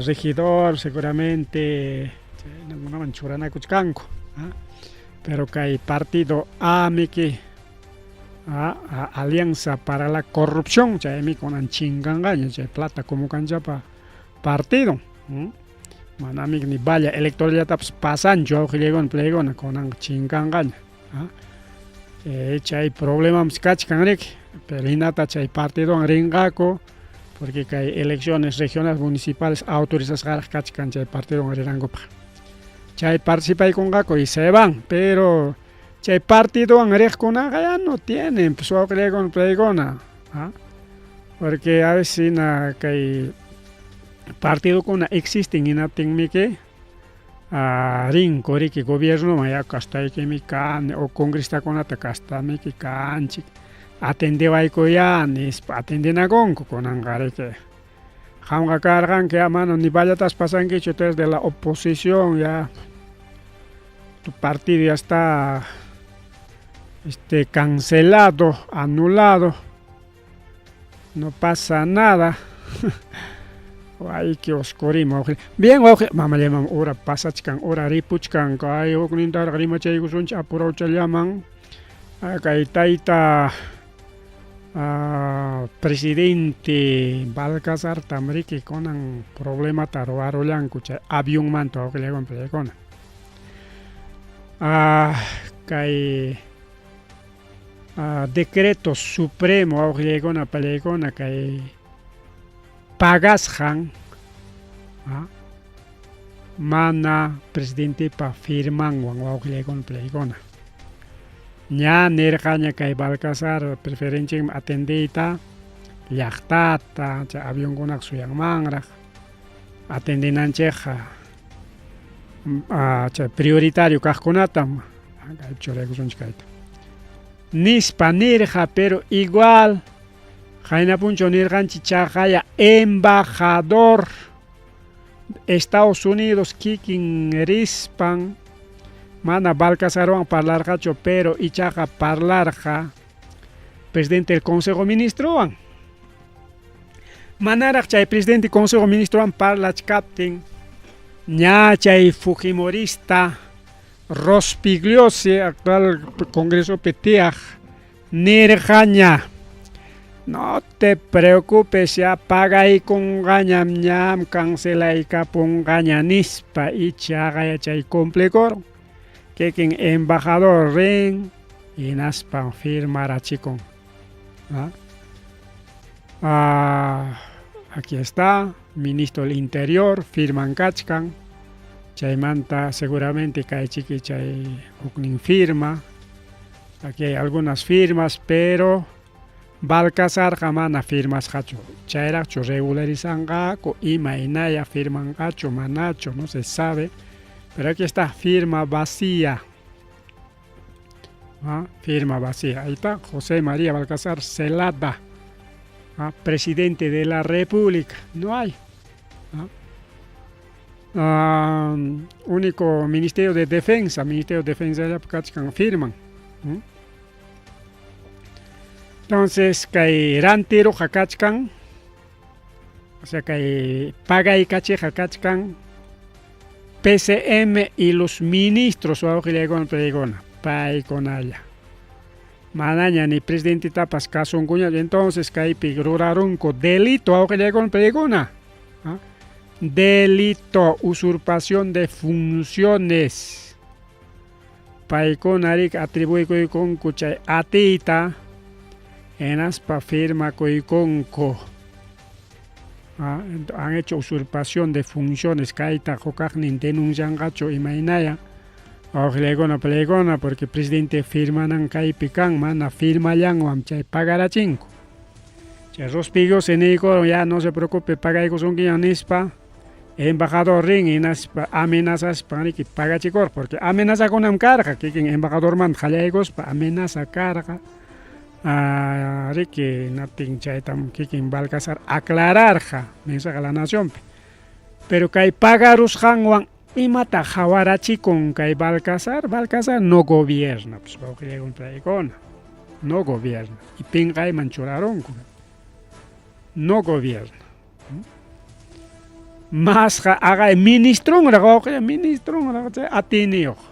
regidor seguramente chaykunaman churanakuchkanku. Pero kay partido A miki Alianza para la Corrupción chaymi kunan chinkanqaña chay plata kumukanchapa partido. Manami ni valla electorallatapas pasanchu wawqillaykuna palaykuna kunanqa chinkanqaña. Chay problemam kachkan riki, pero hinata chay partidowan rinqaku porque kay elecciones regionales municipales autorizasqaraq kachkan chay partidowan rinankupaq. Chay participaykunqaku y se van, pero chay partidowan riqkunaqa ya no tienen pues wawqillaykuna paykuna, porque a veces hina kay partidokuna existen hinaptinmiki rinku riki gobiernoman ya kastaykimi kani o congresistakunata kastamiki kanchik atendewaykuyá nispa atendenakunku kunanqa riki. Qamqa karqanki ya mana ni vallatas pasankichu, tú eres de la oposición ya, tu partido ya está cancelado, anulado, no pasa nada. Wayki oscurima. Bien, wawqi, mamallayman hora pasachkan, hora ripuchkan, kay huknintaraq rimachaykusunchik apurawchallaman. Kay tayta presidente Balcazartam riki kunan problemata ruwarullanku chay avionmanta wawqillaykuna pallaykuna. Kay decreto supremo wawqillaykuna pallaykuna kay pagasqan mana presidentepa firmanwan wawqillaykuna pallaykuna. Ña nirqaña kay Balcazar preferenchikmi atendeyta llaqtata chay avionkunaqa suyanmanraq atendinanchikqa chay prioritario kaqkunatam kaypi churaykusunchik kayta nispa nirqa, pero igual qayna punchaw nirqanchik chaqaya embajador Estados Unidos kikin rispan mana Balcazarwan parlarqachu, pero ichaqa parlarqa presidente del Consejo Ministrowan. Manaraq chay presidente del Consejo Ministrowan parlachkaptin ña chay fujimorista Rospigliosi actual Congresopi tiyaq nirqaña, no te preocupes, ya pagaykunqañam, ñam cancelaykapunqaña nispa, ichaqa chay cumplikurun. Kikin embajador rin hinaspan firmarachikun. Aquí está, ministro del Interior, firman kachkan. Chaymanta seguramente kay chiki chay huknin firma. Aquí hay algunas firmas, pero Balcazarqa mana firmasqachu. Chayraqchu regularizanqaku, imaynaya firmanqachu, manachu, no se sabe. Pero aquí está, firma vacía. Firma vacía. Ahí está, José María Balcazar Zelada, presidente de la República. No hay. Único Ministerio de Defensa, Ministerio de Defensa ya kachkan firman. Entonces, kay rantiruqa kachkan, o sea, kay pagaykachiqa kachkan PCM y los ministros wawqillaykuna paykuna, paykunalla. Manaña ni presidentetapas kasunkuña, entonces kaypi rurarunku delito wawqillaykuna paykuna. Delito, usurpación de funciones. Paykuna riki atribuykuykunku chay atiyta hinaspa firmakuykunku. Han hecho usurpación de funciones, kayta hukaqnin denuncianqachu imaynaya wawqillaykuna paykuna, porque presidente firmanan kaypi kan, mana firmallanwan chay pagarachinku. Chay Rospigliosi niykurun ya no se preocupe pagaykusunkiña nispa, embajador rin hinaspa amenazaspa riki pagachikurqa, porque amenazakunam karqa kikin embajadormanta qallaykuspa amenaza karqa. Riki hinaptin chaytam kikin Balcazar aclararqa mensaje a la nacionpi. Pero kay pagarusqanwan imata qawarachikun kay Balcazar? Balcazar no gobierna, pues wawqillaykuna paykuna, no gobierna. Y pinqayman churarunku. No gobierna. Masqa agay ministronraq wawqilla, ministronraq chay atiniyuq.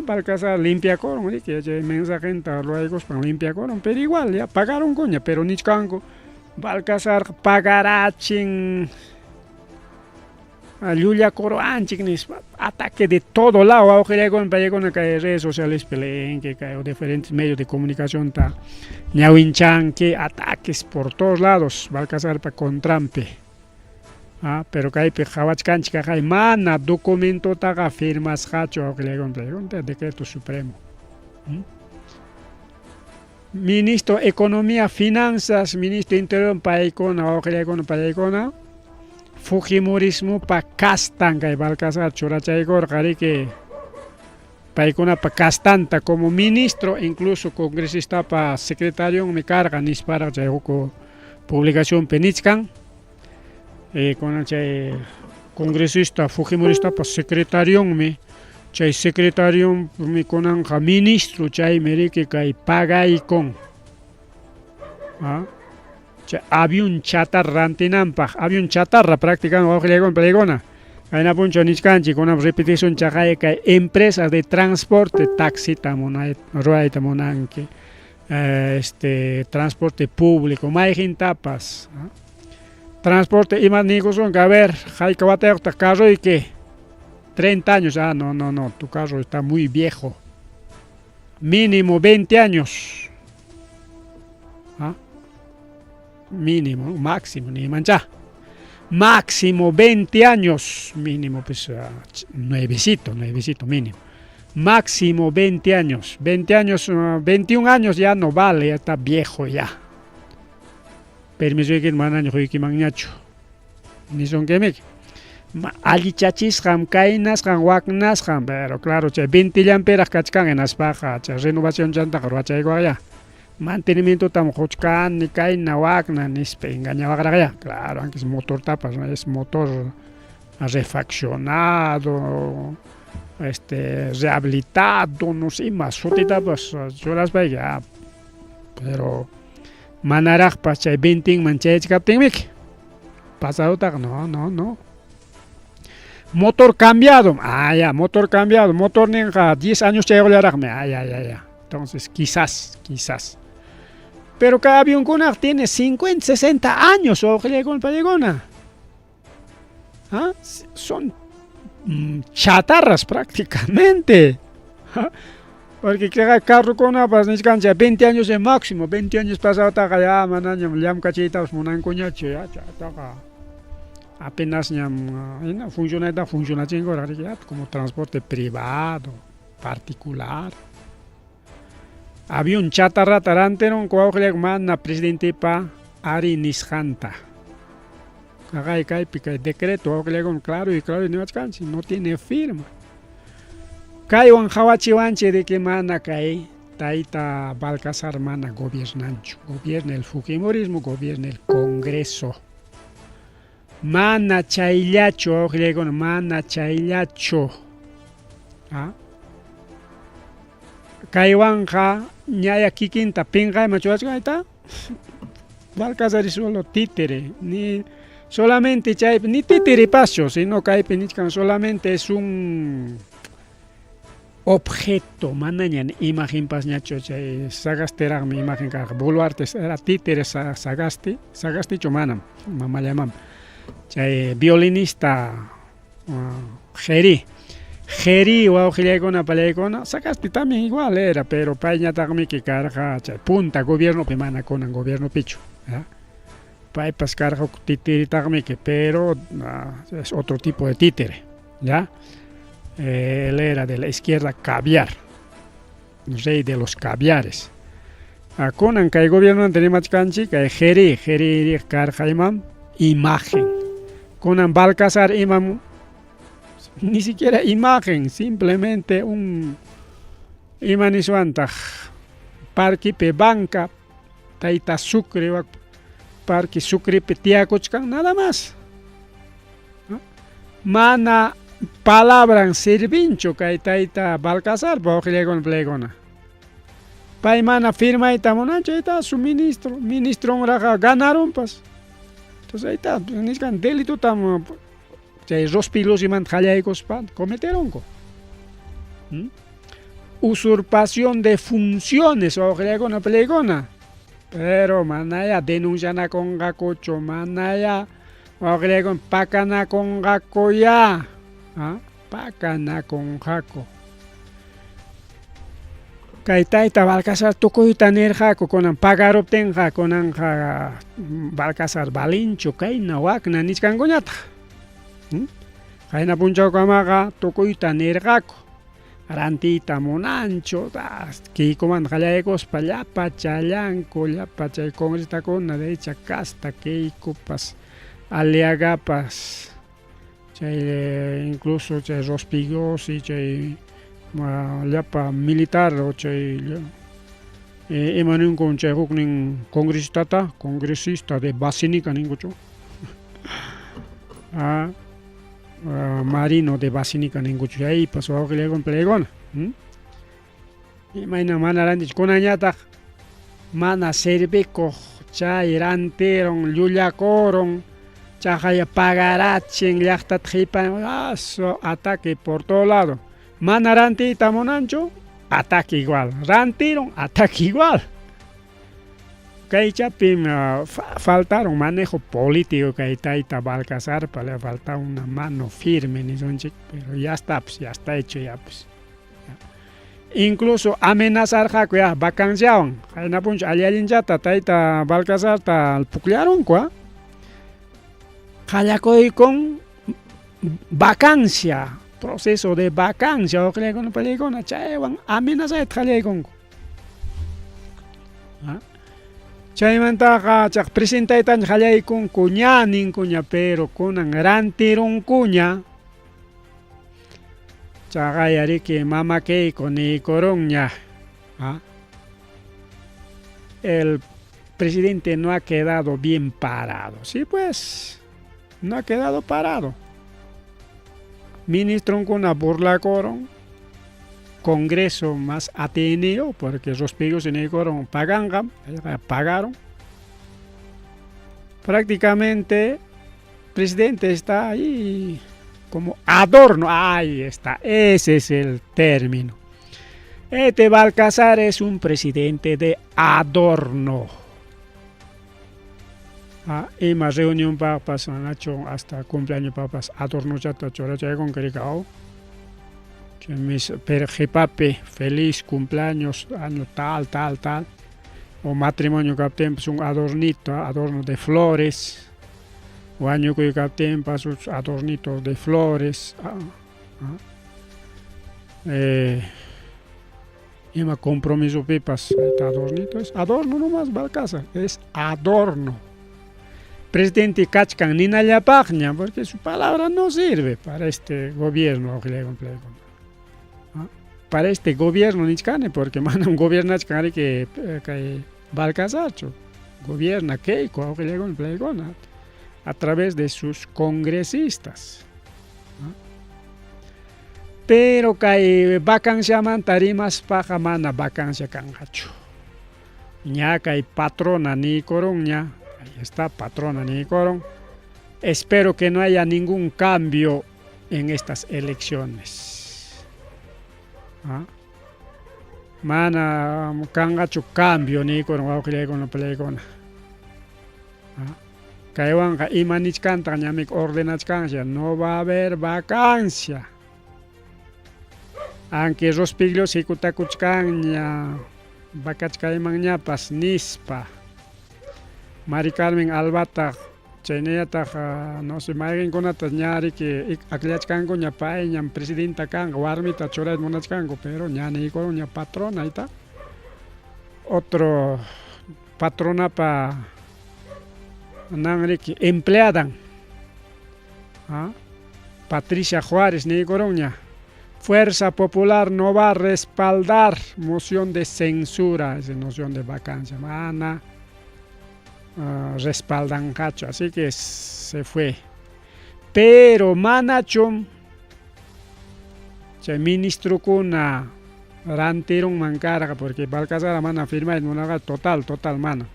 Balcazar limpiakurun riki, chay mensajenta ruwaykuspan limpiakurun, pero igual ya pagarunkuña, pero nichkanku Balcazar pagarachin. Llullakuruwanchik nispa, ataque de todo lado wawqillaykuna paykuna kay redes socialespi leenki kay diferentes medios de comunicacionta ñawinchanki ataques por todos lados Balcazarpa contranpi. Ah, pero kaypi qhawachkanchik kaqay mana documentotaqa firmasqachu wawqillaykuna paykuna decreto supremo. ¿Mm? Ministro Economía, Finanzas, Ministro Interior paykuna wawqillaykuna paykuna Fujimorismopa castan kay Balcazar churachaykurqa riki paykunapa castanta como ministro incluso congresistapa secretarionmi karqa nisparaq chay huk publicacionpi nichkan kunan chay congresista Fujimoristapa secretarionmi chay secretarionmi kunanqa ministro chaymi riki kay pagaykun ¿ah? Chay avión chatarra rantinanpaq, avión chatarra prácticamente wawqillaykuna paykuna. Kayna punchaw nichkanchik, kunan repetición chaqay kay empresas de transporte taxita munay ruwayta munanki, este transporte público mayqintapas. Transporte ima niykusunki, a ver, hayka watayuqtaq carroyki? 30 años, ah no, no, no, tu carro está muy viejo. Mínimo 20 años. ¿Ah? Mínimo, máximo, ni mancha. Máximo 20 años, mínimo, pues nuevecito, nuevecito mínimo. Máximo 20 años, 20 años, 21 años ya no vale, ya está viejo ya. Permisoyki manaña quykimanñachu. Nisunki allichachisqam kaynasqan waknasqan, pero claro, chay 20 llanpiraq kachkan hinaspaqa chay renovación chantaqa ruwachaykuwaqya. Mantenimientotam quchkani kayna wakna nispa engañawaqraqya. Claro, aunque es motor tapas, ¿no? Es motor refaccionado, rehabilitado, no sé, ima sutitapas churaspayki, ah, pero manaraqpas chay 20 man chayachkaptinmiki pasadotaqa no, no, no. Motor cambiado, ah, ya, motor cambiado, motorninqa 10 años chayuqllaraqmi, ah, ya, ya, ya. Entonces, quizás, quizás. Pero kay avionkunaqa tiene 50, 60 años, wawqillaykuna paykuna. ¿Ah? Son chatarras prácticamente. ¿Ah? Porque carrokunapas nichkanchik 20 años de máximo, 20 años pasadotaqa ya manañam llamkachiytapas munankuñachu ya chaytaqa apenas ñam hina funcionayta funcionachinkuraq ya como transporte privado, particular. Avión chatarrata rantirunku wawqillayku mana presidentepa ari nisqanta. Kaqay kaypi kay decreto wawqillaykuna claro y claro niwachkanchik no tiene firma. Kaywan qawachiwanchik de que mana kay tayta Balcazar mana gobiernanchu. Gobierna el fujimorismo, gobierna el Congreso. Mana chayllachu wawqillaykuna, mana chayllachu. ¿Ah? Kaywanqa ñaya kikinta pinqayman churachkayta Balcazar es solo títere, ni solamente chaypi, ni títerepaschu, sino kaypi nichkan solamente es un objeto, manaña ni imagenpasñachu chay Sagasteraqmi imagen karqa, Boluarte era títere Sagasti, Sagastichu manam, mamallamam. Chay violinista Jeri, Jeri wawqillaykuna pallaykuna, Sagasti también igual era, pero payñataqmiki karqa chay punta gobiernopi mana kunan gobiernopichu, ¿ya? Paypas karqa huk titeritaqmiki, pero es otro tipo de títere, ¿ya? Él era de la izquierda caviar, rey de los caviares. Kunan kay gobiernomanta rimachkanchik kay Jeri, Jeri karqa imam imagen. Kunan Balcazar imam ni siquiera imagen, simplemente un ima niswantaq parquipi banca tayta Sucre parque Sucrepi tiyakuchkan nada más. ¿No? Mana palabran servinchu kay tayta Balcazar wawqillaykuna pallaykuna. Pay mana firmayta munanchu, ahí su ministro, ministronraqa ganarunpas. Entonces ahí está, nichkan delitotam chay Rospigliosimanta qallaykuspa cometerunku. ¿Mm? Usurpación de funciones wawqillaykuna pallaykuna. Pero manaya denuncianakunqakuchu, manaya Wawqillaykuna pakanakunqakuyá, pakanakunqaku. Kay tayta Balcazar tukuyta nirqaku kunan pagaruptinqa kunanqa Balcazar valinchu kayna wakna nichkankuñataq. Qayna punchawkamaqa tukuyta nirqaku rantiyta munanchu Keykomanta qallaykuspa llapa challanku llapa chay congresistakuna derecha casta Keykopas Aliagapas chay incluso chay Rospigliosi chay llapa militar o chay ima ninkun chay huknin congresistata congresista de Basinica ninkuchu Marino de Basinica ninkuchu chaypas wawqillaykuna peleykuna imayna mana rantichu kunanñataq mana servikuq chay rantirun llullakurun chaqaya pagarachin llaqtata qhipan asu ataque por todo lado mana rantiyta munanchu ataque igual rantirun ataque igual kaychapim faltaron manejo político kay tayta Balcazarpa le falta una mano firme nisunchik pero ya está pues ya está hecho ya pues incluso amenazarqaku ya vacanciawan qayna punchaw alli allinchata tayta Balcazarta pukllarunku a qallakuykun vacancia proceso de vacancia wawqillaykuna paniykuna chaywan amenazayta qallaykunku chaymantaqa chaq presentaytaña qallaykunku ña ninkuña pero kunan rantirunkuña chaqaya riki mama Keiko niykurunña el presidente no ha quedado bien parado sí pues no ha quedado parado ministronkuna burlakurun Congreso más atenido porque Rospigliosi niykurun paganqam pagaron prácticamente presidente está ahí como adorno, ahí está, ese es el término. Este Balcazar es un presidente de adorno. Ima reunión papas manachu hasta cumpleaños papas adornochata churachaykunku rikaw mis qhipapi feliz cumpleaños año tal tal tal o matrimonio kaptinpas un adornito adorno de flores wañukuy kaptinpas adornitos de flores ima compromisopipas adornito es adorno nomás Balcázar es adorno presidente kachkan ninallapaqña porque su palabra no sirve para este gobierno para este gobierno nichkani porque manam gobiernachkan riki kay Balcazarchu gobierna Keiko wawqillaykuna palaykuna a través de sus congresistas pero kay vacanciamanta rimaspaqa mana vacancia kanqachu ña kay patrona niykurunña ahí está patrona niykurun espero que no haya ningún cambio en estas elecciones mana kanqachu cambio niykurun wawqillaykuna palaykuna kaywanqa ima nichkantaq ñamik ordenachkancha no va a haber vacancia aunque Rospigliosi hikutakuchkanña vacachkaymanñapas nispa Mari Carmen Albataq chaynallataq no sé mayqinkunatas ña riki akllachkankuña payñam presidenta kanqa warmita churayta munachkanku pero ña niykurunña patrona ahí está otro patronapa nan riki empleadan Patricia Juárez niykurunña Fuerza Popular no va a respaldar moción de censura, esa noción de vacancia, mana respaldanqachu, así que se fue. Pero manachum chay ministrokuna rantirunman karqa porque Balcazar mana firmayta munarqa total, total mana.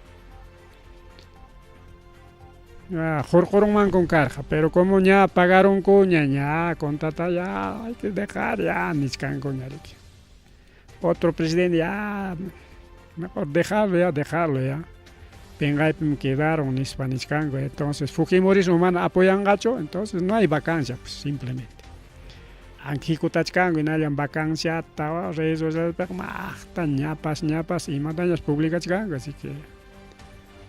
Hurqurunmankun karqa, pero como ña pagarunkuña, ña contrata ya hay que dejar ya nichkankuña riki. Otro presidente ya mejor dejarlo ya, dejarlo ya. Penqaypim quedaron nispa nichkanku. Entonces Fujimorismo mana apoyanqachu, entonces no hay vacancia, pues simplemente. Ankikutachkanku hinallam vacanciata redes socialespiqa maqta ñapas ñapas imatañas publicachkanku, así que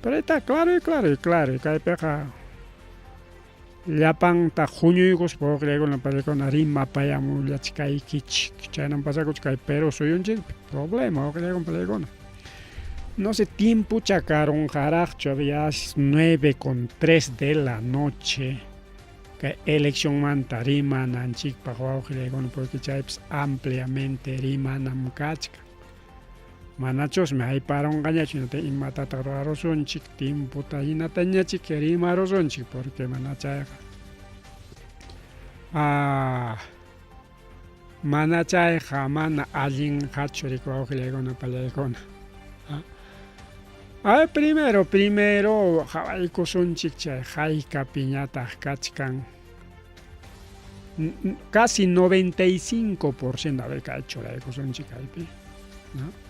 pero está claro y claro y claro y kaypiqa llapanta huñuykuspa wawqillaykuna panikuna rimapayamullachkaykichik chaynam pasakuchkan kay Perú suyunchikpi problema wawqillaykuna paniykuna no sé tiempocha karunqaraqchu ya es 9 con 3 de la noche kay eleccionmanta rimananchikpaq wawqillaykuna porque chaypis ampliamente rimanam kachkan Manachusmi hayparunqañachu hinata imatataq ruwarusunchik tiempota hinatañachik rimarusunchik porque mana chayqa ah, mana chayqa mana allinqachu riki wawqillaykuna pallaykuna. Ay, primero, primero qhawaykusunchik chay haykapiñataq kachkan casi 95%, a ver, kay churaykusunchik kaypi, ¿no?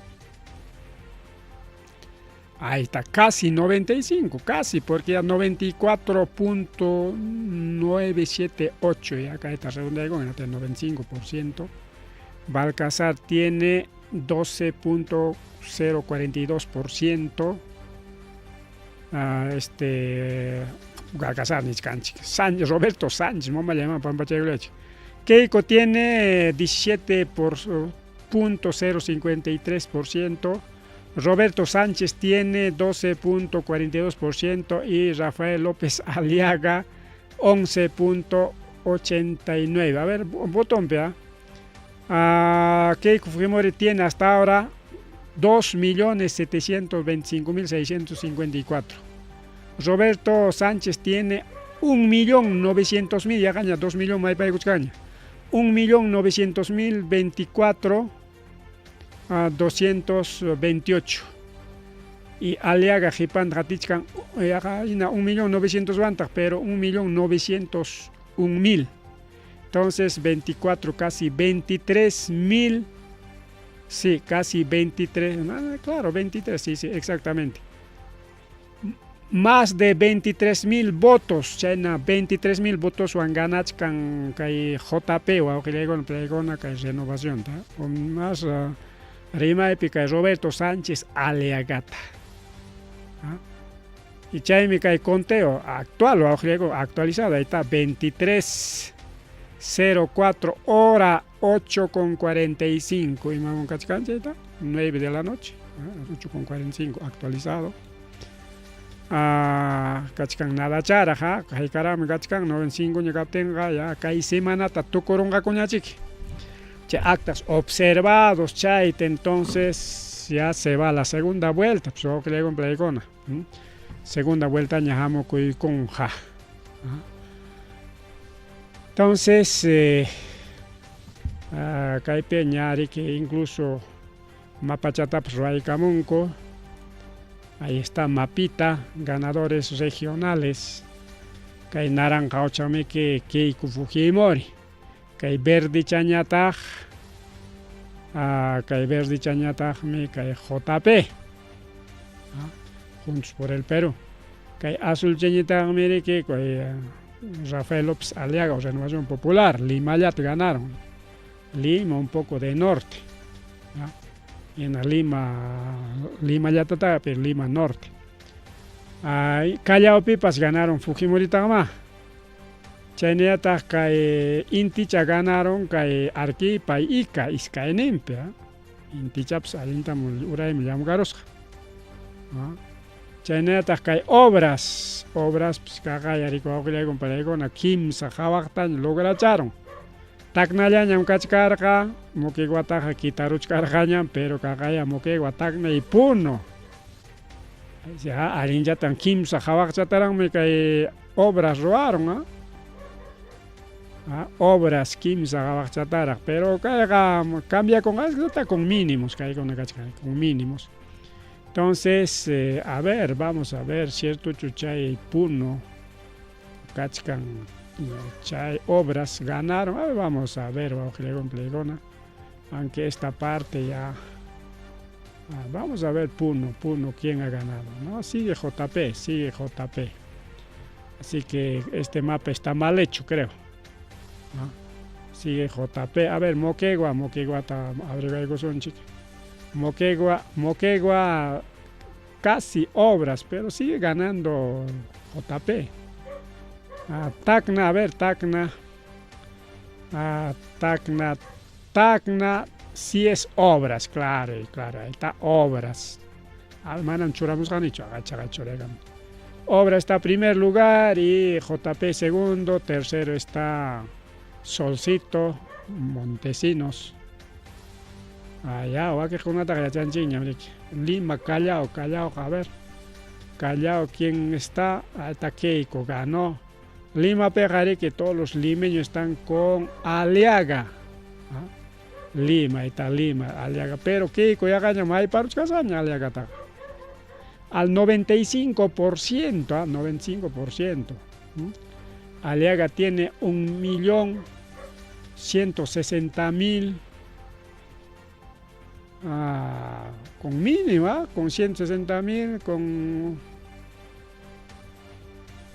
Ahí está, casi 95, casi, porque ya 94.978, y acá está redondeado con el 95%. Balcazar tiene 12.042%. Ah, este Balcazar nichkanchik. Sánchez, Roberto Sánchez, mamá llama pampachayulachi. Keiko tiene 17.053%. Roberto Sánchez tiene 12.42% y Rafael López Aliaga 11.89. A ver, botón, vea. Ah, Keiko Fujimori tiene hasta ahora 2.725.654. Roberto Sánchez tiene 1.900.000, ya gana 2 millones, 1.900.024 a 228. Y Aliaga Jipan qatichkan yaqa 1.900.000 pero 1.901.000. Entonces 24, casi 23.000. Sí, casi 23, claro, 23, sí, sí, exactamente. Más de 23.000 votos, chayna 23.000 votos wan ganachkan kay JP wawqillaykuna paykuna kay renovación, ta? O más rimaypi kay Roberto Sánchez Aliagata. ¿Ah? Y chaymi kay conteo actual wawqillaykuna actualizado, ahí está 23:04 hora 8:45 imawan kachkan chayta 9 de la noche, 8:45 actualizado. Ah, kachkan nadacharaq, ha, haykaraqmi kachkan 95 ña kaptinqa ya kay semanata tukurunqakuñachik. Chay actas observados chayta entonces ya se va a la segunda vuelta, pues wawqillaykuna segunda vuelta ña hamukuykunqa. Entonces kaypi ña riki incluso mapachatapas ruwaykamunku. Ahí está mapita, ganadores regionales. Kay naranja ochamiki Keiko Fujimori. Kay verde chañataq, kay verde chañataqmi kay JP. Juntos por el Perú. Kay azul chañataqmi riki kay Rafael López Aliaga o Renovación Popular, Limallata ganaron. Lima un poco de norte. ¿No? En Lima, Lima llaqtataqa, pero Lima Norte. Ay, Callaopipas ganaron Fujimoritaqma. Chaynallataq kay Inticha ganaron kay Arequipa y Ica iskayninpi. Intichapas allintam urayman llamkarusqa. Chaynallataq kay obras, obras pues kaqaya wawqillaykuna panaykuna kimsa hawaqtaña logracharon. Tacnallañam kachkarqa, Moqueguataqa kitaruchkarqañam, pero kaqaya Moquegua, Tacna y Puno. Ya allinllatam kimsa hawaqchataraqmi kay obras ruwaron, ¿ah? Obras kimsa hawaqchataraq, pero kayqa cambiakunqa con mínimos, kaykuna kachkan con mínimos. Entonces, a ver, vamos a ver, cierto chay Puno kachkan chay obras ganaron. A ver, vamos a ver, aunque esta parte ya Ah, vamos a ver Puno, Puno, quién ha ganado. No, sigue JP, sigue JP. Así que este mapa está mal hecho, creo. ¿No? Sigue JP. A ver, Moquegua, Moquegua está Moquegua, Moquegua casi obras, pero sigue ganando JP. Ah, Tacna, a ver, Tacna. Ah, Tacna, Tacna, sí es obras, claro, claro, ahí está obras. Manam churamusqanichu, agacha. Obra está primer lugar y JP segundo, tercero está Solcito, Montesinos. Allá, wakiqkunataqa yachanchikñam riki. Lima, Callao, Callao, a ver. Callao, ¿quién está? Ahí está Keiko, ganó. Lima que todos los limeños están con Aliaga. ¿Ah? Lima, ahí está Lima, Aliaga. Pero Keiko ya gana, mayparuchkasqaña Aliagataqa. Al 95%, ¿ah? 95%. ¿Mm? Aliaga tiene 1.160.000, con mínima, con 160.000, con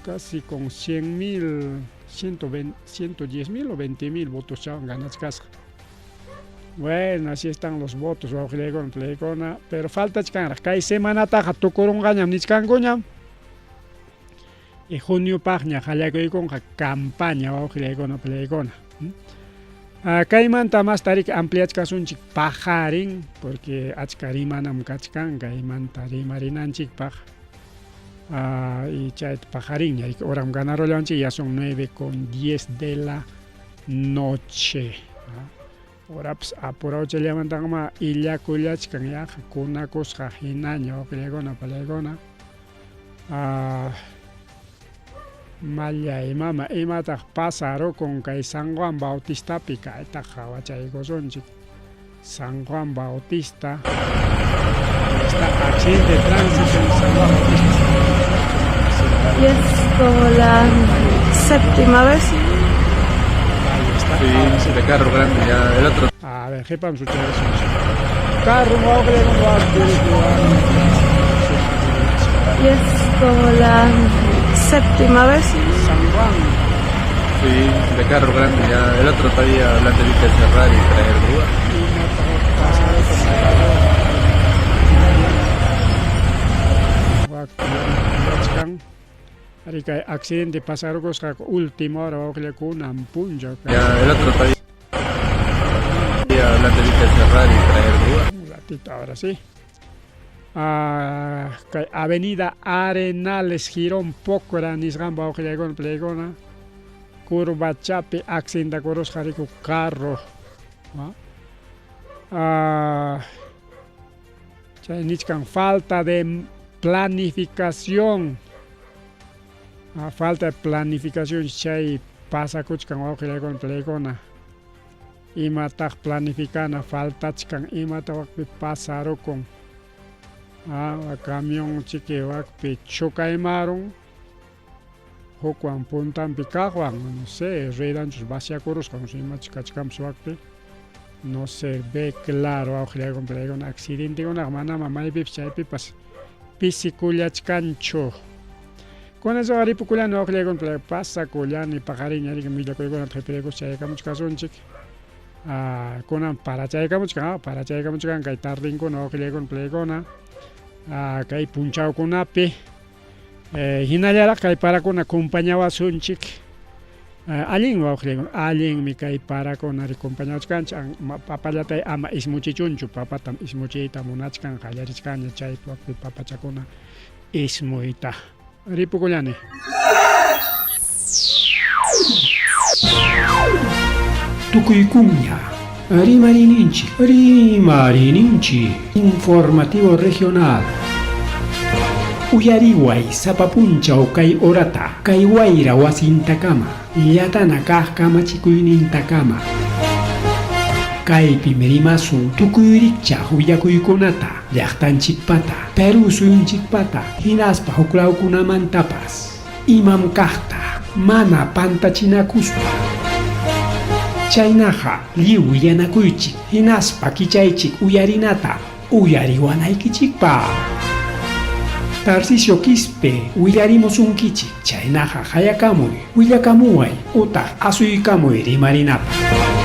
casi con 100.000, 110.000 o 20.000 votos ya ganachkasqa. Bueno, así están los votos, pero falta chkanraq. Kay semanataqa tukurunqañam nichkankuñam. Y junio paqña qallakuykunqa campaña wawqillaykuna palaykuna. Kaymanta mas tarik ampliachkasunchik paqarin, porque achka rimanam kachkan kaymanta rimarinanchikpaq. Y chayta paqarinña, horam ganarullanchik, ya son 9:10 de la noche. Horapas apurawchallamantaqma illakullachkan yaqa kunakusqa hinaña wawqillaykuna palaykuna. Mallay mama, imataq pasarukun kay San Juan Bautistapi, kaytaq qhawachaykusunchik. San Juan Bautista. Está accidente de tránsito en San Juan Bautista. Y es como la séptima vez. Ahí está. Sí, Ahora sí. de carro grande ya. El otro A ver, qhipan suchayasunchik. Carro Y es como la séptima vez. San Juan. Sí, de carro grande ya. El otro día la tuviste que cerrar y traer grúa. Imataq pasarukun Wak Ari kay accidente pasarukusqa última hora wawqillakunan punchaw. Ya el otro día la tuviste que cerrar y traer grúa. Un ratito ahora sí. Kay Avenida Arenales, Girón Pocra, nisqanpa wawqillaykuna palaykuna. Curva Chapi accidentakurusqa riku carro. Chay nichkan falta de planificación. Falta de planificación chay pasakuchkan wawqillaykuna palaykuna. Imataq planificana faltachkan, imata wakpi pasarukun. Camión chiki wakpi chukaymarun. Hukwan puntanpi kaqwan, no sé, ruedanchus vaciakurusqa, no sé, imachus kachkanpas wakpi. No se ve claro wawqillaykuna palaykuna, accidentekunaqa manama maypipas chaypipas pisikullachkanchu. Con eso ripukullani wawqillaykuna palaykuna, pasakullani paqarinña riki millakuykunata qhipiraykuspa chayakamuchkasunchik. Kunan parachaykamuchkan, parachaykamuchkan kay tardinkuna wawqillaykuna palaykuna. Kay punchawkunapi hinallaraq kay parakuna compañawasunchik. Allin wawqillaykuna, allinmi kay parakuna ri compañawachkanchik, papallatay ama ismuchichunchu, papatam ismuchiyta munachkan, qallarichkanña chay papachakuna ismuyta. Ripukullani. Tukuykuña, rimarininchik, rimarininchik, informativo regional. Uyariway sapa punchaw kay horata, kay wayra wasintakama, llatana kaq kamachikuynintakama. Kaypim rimasun tukuy rikchaq willakuykunata, llaqtanchikpata, Perú suyunchikpata, hinaspa huklawkunamantapas. Imam kaqta, mana pantachinakuspa. Chaynaqa lliw willanakuychik, hinaspa kichaychik uyarinata. Uyariwanaykichikpaq. Tarcisio Quispe willarimusunkichik, chaynaqa qayakamuy, willakamuway utaq asuykamuy rimarinapaq.